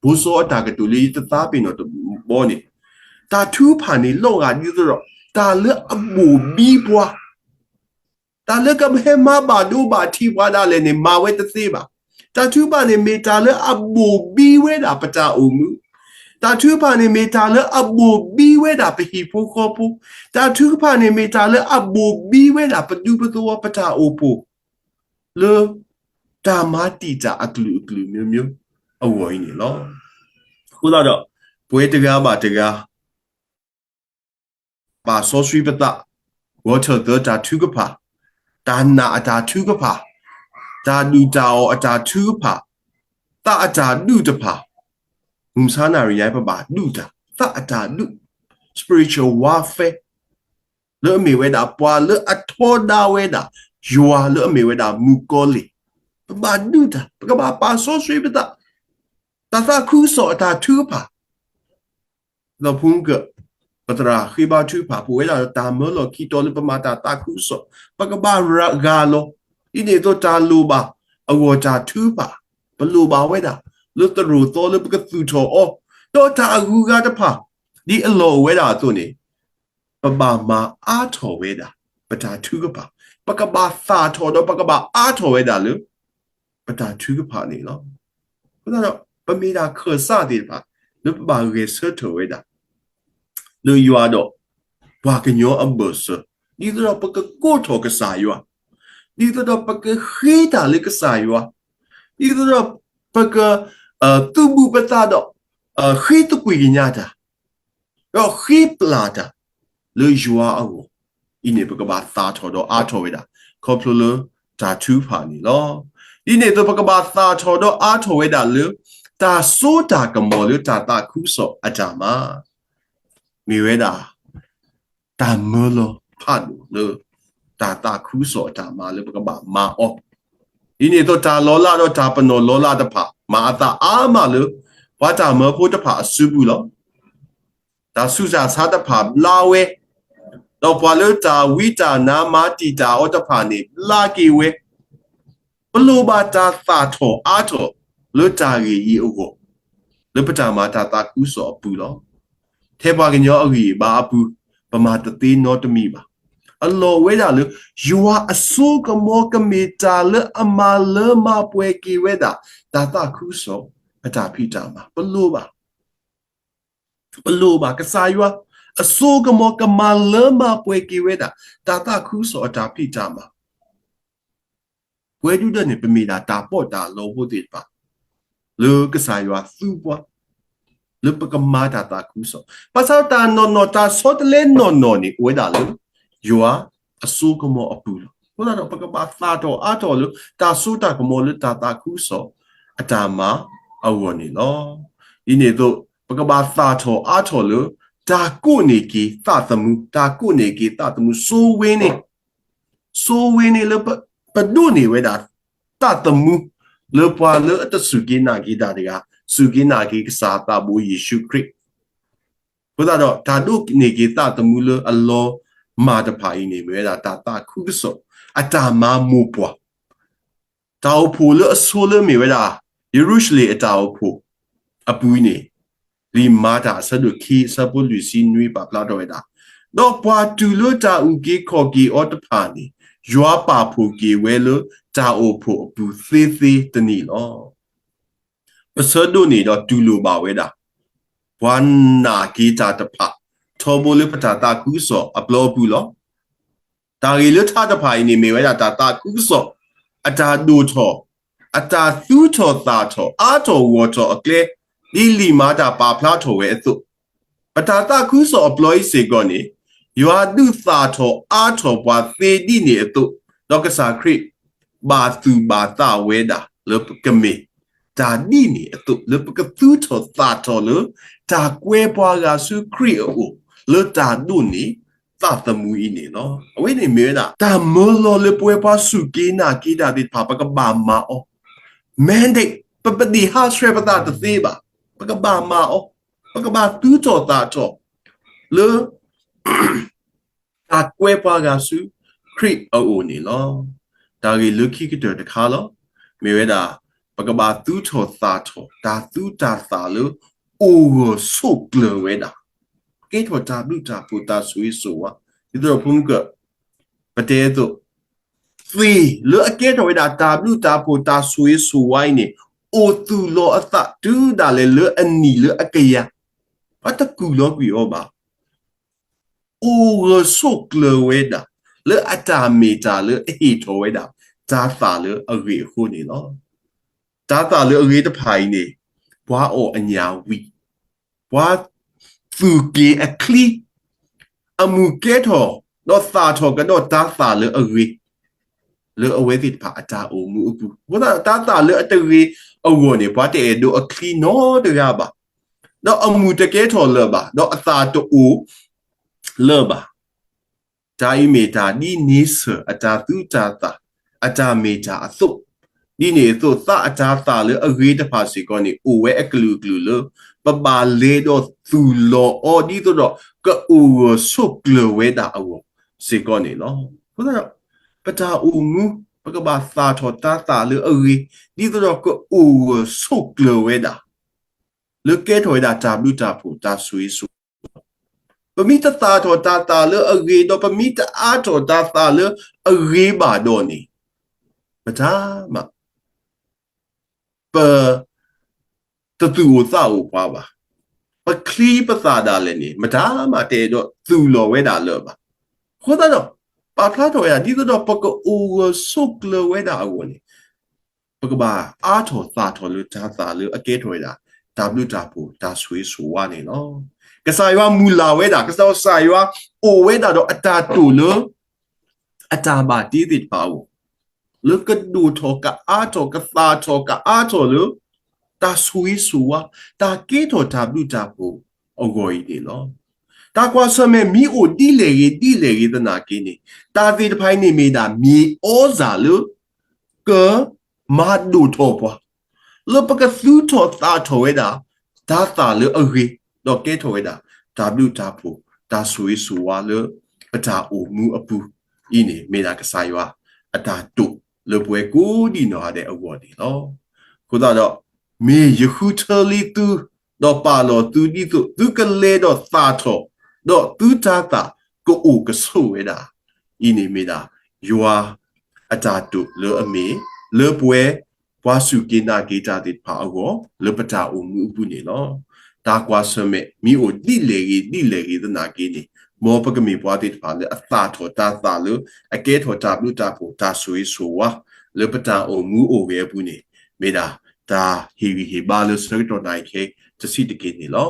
ဖိစီအတၢ်ကတိၤလၢယတသးပ့ၤနီၣ်တဘီန့ၣ်, တၢ်ထုကဖၣ်န့ၣ် လီၤဂာ်ဒ်သိးဒီး တၢ်လၢအဘိၣ်ဘံပှၤ တၢ်လၢကဟဲမၤဘၣ်ဒိဘၣ်ထံးပှၤဒၣ်လဲာ်န့ၣ် မၤဝဲတသ့ဘၣ်. တၢ်ထုကဖၣ်န့ၣ်မ့ၢ်တၢ်လၢအဘိၣ်ဘံဝဲဒၣ်ပတၢ်အိၣ်မူ, တၢ်ထုကဖၣ်န့ၣ်မ့ၢ်တၢ်လၢအဘိၣ်ဘံဝဲဒၣ်ပဟံၣ်ဖိဃီဖိ, တၢ်ထုကဖၣ်န့ၣ်မ့ၢ်တၢ်လၢအဘိၣ်ဘံဝဲဒၣ်ပဒူပသဝီပတၢ်အိၣ်ဖှိၣ် လၢတၢ်မၤတံာ်တာ်အကလုာ်ကလုာ်မျိုးမျိုးအဂီၢ်အံၤန့ၣ်လီၤ. အဃိသတးဒီး ပဝဲတဂၤဘၣ်တဂၤ ပာ်စီဆှံပသး, ဂီၤထၢၣ်သၢတၢ်ထုကဖၣ်, တၢ်နာ်အတၢ်ထုကဖၣ်, တၢ်ဒုၣ်တၢ်အီၣ်အတၢ်ထုကဖၣ်, သးအတၢ်ဒူၣ်တဖၣ်, မုၢ်မဆါနံၤအံၤ ပဘၣ်ဒူၣ်တၢ်, သးအတၢ်ဒူၣ်, spiritual warfare လၢအမ့ၢ်ဝဲဒၣ်ပှၤလၢအထီဒါဝဲဒၣ် ယွၤလၢအမ့ၢ်ဝဲဒၣ်မုၣ်ကီၤလံၢ်, ပဘၣ်ဒူၣ်တၢ်, ပကဘၣ်ပာ်စီဆှံပသး, တၢ်သးခုကစီၣ်အတၢ်ထုကဖၣ် ဒီးဖိမုၣ်ကၢၢ်, ပသရၣ်ဃ့ဘါထုကဖၣ် ပဝဲဒၣ်တၢ်မၢလီၢ်ခံတီၤလၢပမၤတၢ်သးခုကစီၣ်, ပကဘၣ်ဂၤလီၤ. ဒ်န့ၣ်အသိးတၢ်လိၣ်ဘၣ်အဂီၢ်တၢ်ထုကဖၣ်, ပလိၣ်ဘၣ်ဝဲဒၣ် လၢသရိာ်သီလၢပကသူၣ်ထီၣ်အီၤ, ဒီးတၢ်အဂုၤအဂၤတဖၣ် ဒ်အလီၢ်အိၣ်ဝဲဒၣ်အသိးန့ၣ် ပဘၣ်မၤအါထီၣ်ဝဲဒၣ် ပတၢ်ထုကဖၣ်, ပကဘၣ်သၣ်ထီၣ်ဒီးပကဘၣ်အါထီၣ်ဝဲဒၣ်လၢ ပတၢ်ထုကဖၣ်န့ၣ်လီၤ. အဃိသတးဒီး ပမ့ၢ်ဒၣ်ခၢၣ်စးသ့ၣ်တဖၣ် လၢပဘၣ်ဂဲၤဆၢထၢၣ်ဝဲဒၣ် လၢယွၤဒီး ပှၤကညီအဘၢၣ်စၢၤ, ဒ်သိးဒီးပကကိးထီၣ်ကစၢ်ယွၤ, ဒ်သိးဒီးပကဃ့တၢ်လၢကစၢ်ယွၤ, ဒ်သိးဒီးပက သုးဘူးပသးဒီး ဃ့သကွံာ်ကညးတၢ် ဒီးဃ့ပျၢ်တၢ် လၢယွၤအဂီၢ်, အံၤန့ၣ် ပကဘၣ်သၣ်ထီၣ်ဒီးအါထီၣ်ဝဲဒၣ် ခီဖျိလၢတၢ်ထုကဖၣ်န့ၣ်လီၤ. ဒ်န့ၣ်အသိး ပကဘၣ်သၣ်ထီၣ်ဒီးအါထီၣ်ဝဲဒၣ်လၢ တၢ်စိတၢ်ကမီၤလၢတၢ်သးခုကစီၣ်အတၢ်မၤ မ့ၢ်ဝဲဒၣ် တၢ်မၢလီၤဖးဒိၣ်လၢ တၢ်သးခုကစီၣ်အတၢ်မၤလၢပကဘၣ်မၤအီၤ, ဒ်န့ၣ်အသိးတၢ်လီၤလးဒီးတၢ်ပနီၣ်လီၤလးတဖၣ် မၤအသးအါမးလၢ ပှၤတၢ်မၢဖိတဖၣ်အစုပူၤလီၤ. တၢ်ဆူးတၢ်ဆါတဖၣ်ဘျါဝဲ, ဒီးပှၤလၢတၢ်ဝံတၢ်နါမၤတံာ်တာ်အီၤတဖၣ်န့ၣ် ဘျါက့ၤဝဲ, ပလိၣ်ဘၣ်တၢ်သၣ်ထီၣ်အါထီၣ်လၢတၢ်ဂ့ၢ်အံၤအဂီၢ်, လၢပတၢ်မၤတၢ်သးခုကစီၣ်အပူၤလီၤ. ထဲပှၤကညီအဂံၢ်အဘါအပူၤ ပမၤတသ့နီတမံၤဘၣ်. အလီၢ်ဝဲဒၣ်လၢ ယွၤအစိကမီၤကမ့ၢ်တၢ်လၢအမၤလၢမၤပှဲၤက့ၤဝဲဒၣ် တၢ်သးခုကစီၣ်အတၢ်ဖံးတၢ်မၤ, ပလိၣ်ဘၣ် ပလိၣ်ဘၣ်ကစၢ်ယွၤ အစိကမီၤကမၤလၢမၤပှဲၤက့ၤဝဲဒၣ် တၢ်သးခုကစီၣ်အတၢ်ဖံးတၢ်မၤ, ပဝဲဒၣ်ဒၣ်န့ၣ် ပမ့ၢ်ဒၣ်တၢ်ပီးတၢ်လီဖိသ့ၣ်တဖၣ် လၢကစၢ်ယွၤသူပှၤ လၢပကမၤတၢ်သးခုကစီၣ်, ဘၣ်ဆၣ်တၢ်နီၢ်နီၢ်တၢ်ဆီတလဲနီၢ်နီၢ်န့ၣ် အိၣ်ဝဲဒၣ်လၢ ယွၤအစိကမီၤအပူၤလီၤ. အဃိသတးဒီး ပကဘၣ်သၣ်ထီၣ်အါထီၣ်လၢ တၢ်စိတၢ်ကမီၤလၢတၢ်သးခုကစီၣ်အတၢ်မၤအဂီၢ်န့ၣ်လီၤ. ဒ်န့ၣ်အသိး ပကဘၣ်သၣ်ထီၣ်အါထီၣ်လၢ တၢ်ကိးန့ၢ်က့ၤသးသမူ, တၢ်ကိးန့ၢ်က့ၤသးသမူ စိဝ့န့ၣ် စိဝ့န့ၣ်လၢပ, ပဒိးန့ၢ်ဝဲဒၣ် သးသမူ လၢပှၤလၢအတစူၢ်က့ၤနာ်က့ၤတၢ်တဂၤ စူၢ်က့ၤနာ်က့ၤကစၢ်သးဘိယ့ၣ်ၡူးခရံာ်. အဃိသတးဒီး တၢ်ဒိးန့ၢ်က့ၤသးသမူလၢအလီၤမၢ်တဖၣ်အံၤန့ၣ် မ့ၢ်ဝဲဒၣ်တၢ်သးခုကစီၣ် အတၢ်မၤမိၢ်ပှၢ် တၢ်အိၣ်ဖှိၣ်လၢအဆိလၢမ့ၢ်ဝဲဒၣ် ယရူၤၡလ့ၣ်အတၢ်အိၣ်ဖှိၣ်အပူၤန့ၣ်, လံာ်မၤတၢ်အဆၢဒိၣ်ခံ အဆၢဖိလွံၢ်ဆံနွံ ပာ်ဖျါထီၣ်ဝဲဒၣ်, ဒီးပှၤတုၤလၢတၢ်အုၣ်က့ၤခီၣ်က့ၤအီၤတဖၣ်န့ၣ် ယွၤပာ်ဖှိၣ်က့ၤဝဲလၢတၢ်အိၣ်ဖှိၣ်အပူၤသ့သ့တနံၤလီၤ. ပဆၢဒိးန့ၢ်ဒီးတူၢ်လိာ်ဘၣ်ဝဲဒၣ် ပှၤနာ်က့ၤတၢ်တဖၣ် ထီဘိလၢပတၢ်သးခုကစီၣ်အပျီအပူၤလီၤ. တၢ်ဂ့ၢ်လၢထါတဖၣ်အံၤန့ၣ် မ့ၢ်ဝဲဒၣ်တၢ်သးခုကစီၣ် အတၢ်ဒိၣ်ထီၣ်, အတၢ်သူထီၣ်သၣ်ထီၣ် အါထီၣ်ဂီၢ်ထီၣ်အကျဲ, ဒ်လံာ်မၤတၢ်ပာ်ဖျါထီၣ်ဝဲအသိး, ပတၢ်သးခုကစီၣ်အပျီအံၤစ့ၢ်ကီးန့ၣ် ယွၤဒုးသၣ်ထီၣ်အါထီၣ်ပှၤသ့ဒ်န့ၣ်အသိး, ဒီးကစၢ်ခရံာ် ဘၣ်သူၣ်ဘၣ်သးဝဲဒၣ်လၢပကမ့ၢ် တၢ်ဒ်န့ၣ်အသိး လၢပကသူထီၣ်သၣ်ထီၣ်လၢ တၢ်ကွဲပှၤဂၤဆူခရံာ်အအိၣ် လၢတၢ်ဒိးန့ၢ်သးသမူအံၤန့ၣ်လီၤ. အဝဲန့ၣ်မ့ၢ်ဝဲဒၣ် တၢ်မၢလီၤလၢပဝဲပှၤစူၢ်က့ၤနာ်က့ၤတၢ်သ့ၣ်တဖၣ် ပကဘၣ်မၤအီၤ, mandate ပပဒ့ၣ်ဟးဆှဲးပသးတသ့ဘၣ်, ပကဘၣ်မၤအီၤ, ပကဘၣ်သူထီၣ်သၣ်ထီၣ် လၢ တၢ်ကွဲပှၤဂၤဆူ ခရံာ်အအိၣ်န့ၣ်လီၤ. တၢ်ဂ့ၢ်လၢခံကတၢၢ်တခါလီၤ. မ့ၢ်ဝဲဒၣ် ပကဘၣ်သူထီၣ်သၣ်ထီၣ် တၢ်သူတၢ်သၣ်လၢ အိၣ်ဂၢၢ်ဆိးကျၢၤဝဲဒၣ်, ကဲထီၣ်တၢ်ဘျုးတၢ်ဖှိၣ်တၢ်ဆိၣ်ဂ့ၤဆိၣ်ဝါ, ဒ်သိးဒီးဖိမုၣ်ကၢၢ် ပတဲအသိး သ့ၣ်လၢအကဲထီၣ်ဝဲဒၣ် တၢ်ဘျုးတၢ်ဖှိၣ်တၢ်ဆိၣ်ဂ့ၤဆိၣ်ဝါအံၤန့ၣ် အိၣ်သူၣ်လီၤအသးတုၤဒၣ်လဲာ်လၢအနံၣ်လၢအကယၤ, ပှၤတကူၣ်လီၤကွံာ်အီၤဘၣ်. အိၣ်ဂၢၢ်ဆိးကျၢၤဝဲဒၣ် လၢအတၢ်မ့ၢ်တၢ်လၢအဟ့ၣ်ထီၣ်ဝဲဒၣ် တၢ်သၣ်လၢအဂ့ၤအဃိန့ၣ်လီၤ. တၢ်သၣ်လၢအဂ့ၤတဖၣ်အံၤန့ၣ် ပှၤအီၣ်အညၣ်ဝံၤ, ပှၤသူၣ်က့ၤအချံ, အမုၢ်ကဲထီၣ် ဒီးသၣ်ထီၣ်ကဒီးတၢ်သၣ်လၢအဂ့ၤ လၢအဝဲသ့ၣ်တဖၣ်အတၢ်အိၣ်မူအပူၤ, အဃိသတး တၢ်သၣ်လၢအတဂ့ၤအဂီၢ်န့ၣ် ပှၤတအဲၣ်ဒိးအချံနီတဂၤဘၣ်, ဒီးအမုၢ်တကဲထီၣ်လၢၤဘၣ်, ဒီးအသၣ်တအိၣ်လၢၤဘၣ်. တၢ်အံၤမ့ၢ်တၢ်ဒ်န့ဆၢၣ်အတၢ်သူတၢ်သၣ် အတၢ်မ့ၢ်တၢ်အသိး, ဒ်န့ၣ်အသိး သးအတၢ်သၣ်လၢအဂ့ၤတဖၣ်စ့ၢ်ကီးန့ၣ် အိၣ်ဝဲအကလုာ်ကလုာ်လၢ ပဘၣ်လဲၤဒီးသူၣ်လီၤအီၤ ဒ်သိးဒီး ကအိၣ်ဂၢၢ်ဆိးကျၢၤဝဲဒၣ်အဂီၢ်စ့ၢ်ကီးန့ၣ်လီၤ. အဃိသတးဒီး ပတၢ်အိၣ်မူ ပကဘၣ်သၣ်ထီၣ်တၢ်သၣ်လၢအဂ့ၤ ဒ်သိးဒီးကအိၣ်ဂၢၢ်ဆိးကျၢၤဝဲဒၣ် လၢကဲထီၣ်ဝဲဒၣ်တၢ်ဘျုးတၢ်ဖှိၣ်တၢ်ဆိၣ်ဂ့ၤဆိၣ်ဝါ, ပမ့ၢ်တသၣ်ထီၣ်တၢ်သၣ်လၢအဂ့ၤ ဒီးပမ့ၢ်တအါထီၣ်တၢ်သၣ်လၢအဂ့ၤဘၣ်ဒီးန့ၣ် မတၤမး ပ တသူၣ်အိၣ်သးအိၣ်ပှၤဘၣ်. ပချံပသၣ်ဒၣ်လဲာ်န့ၣ် မတၤမးတအဲၣ်ဒိးသူၣ်လီၤဝဲဒၣ်လၢၤဘၣ်. အဃိသတးဒီး ပာ်ဖျါထီၣ်ဝဲဒၣ် ဒ်သိးဒီးပကအိၣ်ဂၢၢ်ဆိးကျၢၤဝဲဒၣ်အဂီၢ်န့ၣ် ပကဘၣ်အါထီၣ်သၣ်ထီၣ်လၢတၢ်သၣ်လၢအကဲထီၣ်ဝဲဒၣ် တၢ်ဘျုးတၢ်ဖှိၣ်တၢ်ဆိၣ်ဂ့ၤဆိၣ်ဝါန့ၣ်လီၤ. ကစၢ်ယွၤမုၢ်လၢ်ဝဲဒၣ် ကစၢ်ယွၤအိၣ်ဝဲဒၣ်ဒီးအတၢ်တိာ်လၢ အတၢ်ဘၣ်တ့သ့ၣ်တဖၣ်အဂီၢ် လၢကဒိၣ်ထီၣ်ကအါထီၣ် ကသၣ်ထီၣ်ကအါထီၣ်လၢ တၢ်ဆိၣ်ဂ့ၤဆိၣ်ဝါ တၢ်ကဲထီၣ်တၢ်ဘျုးတၢ်ဖှိၣ်အဂီၢ်အံၤန့ၣ်လီၤ. တၢ်ကွၢ်ဆၢၣ်မဲာ်မ့ၢ်အိၣ်ဒ်လဲၣ်ဂ့ၤ ဒ်လဲၣ်ဂ့ၤသနာ်က့န့ၣ် တၢ်သ့ၣ်တဖၣ်အံၤန့ၣ်မ့ၢ်ဒၣ်မ့ၢ်အီစၢ်လၢ ကမၤဒိၣ်ထီၣ်ပှၤ လၢပကသူထီၣ်သၣ်ထီၣ်ဝဲဒၣ် တၢ်သၣ်လၢအဂ့ၤ ဒီးကဲထီၣ်ဝဲဒၣ် တၢ်ဘျုးတၢ်ဖှိၣ် တၢ်ဆိၣ်ဂ့ၤဆိၣ်ဝါလၢ ပတၢ်အိၣ်မူအပူၤအံၤန့ၣ် မ့ၢ်ဒၣ်ကစၢ်ယွၤအတၢ်တိာ်လၢပဝဲကိးဒံနီၢ်ဂၤဒဲးအဂီၢ်န့ၣ်လီၤ. အဃိသတးဒီး မ့ၢ်ယဃုထၢလံသု ဒီးပာ်လီၤသုဒ်သိး သုကလဲၤဒီးသၣ်ထီၣ် ဒီးသုတၢ်သၣ်ကအိၣ်ကဆိးဝဲဒၣ် အံၤန့ၣ်မ့ၢ်ဒၣ် ယွၤအတၢ်တိာ်လၢအမ့ၢ် လၢပဝဲ ပှၤစူၢ်က့ၤနာ်က့ၤတၢ်သ့ၣ်တဖၣ်အဂီၢ် လၢပတၢ်အိၣ်မူအပူၤန့ၣ်လီၤ. တၢ်ကွၢ်ဆၢၣ်မဲာ် မ့ၢ်အိၣ်ဒ်လဲၣ်ဂ့ၤ ဒ်လဲၣ်ဂ့ၤသနာ်က့န့ၣ် မ်ပကမ့ၢ်ပှၤသ့ၣ်တဖၣ်လၢအသၣ်ထီၣ်တၢ်သၣ်လၢ အကဲထီၣ်တၢ်ဘျုးတၢ်ဖှိၣ် တၢ်ဆိၣ်ဂ့ၤဆိၣ်ဝါ လၢပတၢ်အိၣ်မူအိၣ်ဂဲၤအပူၤန့ၣ် မ့ၢ်ဒၣ် တၢ်ဟ့ၣ်ဂံၢ်ဟ့ၣ်ဘါလၢဆၢကတီၢ်နၣ်ရံၣ်ခဲအံၤတဆံးတက့ၢ်န့ၣ်လီၤ.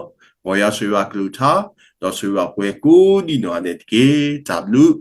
မ်ယွၤဆိၣ်ဂ့ၤဘၣ်ကလုၢ်ကထါ ဒီးဆိၣ်ဂ့ၤဘၣ်ပှၤကိးဒံနီၢ်ဂၤဒဲးတက့ၢ်. တၢ်ဘျုး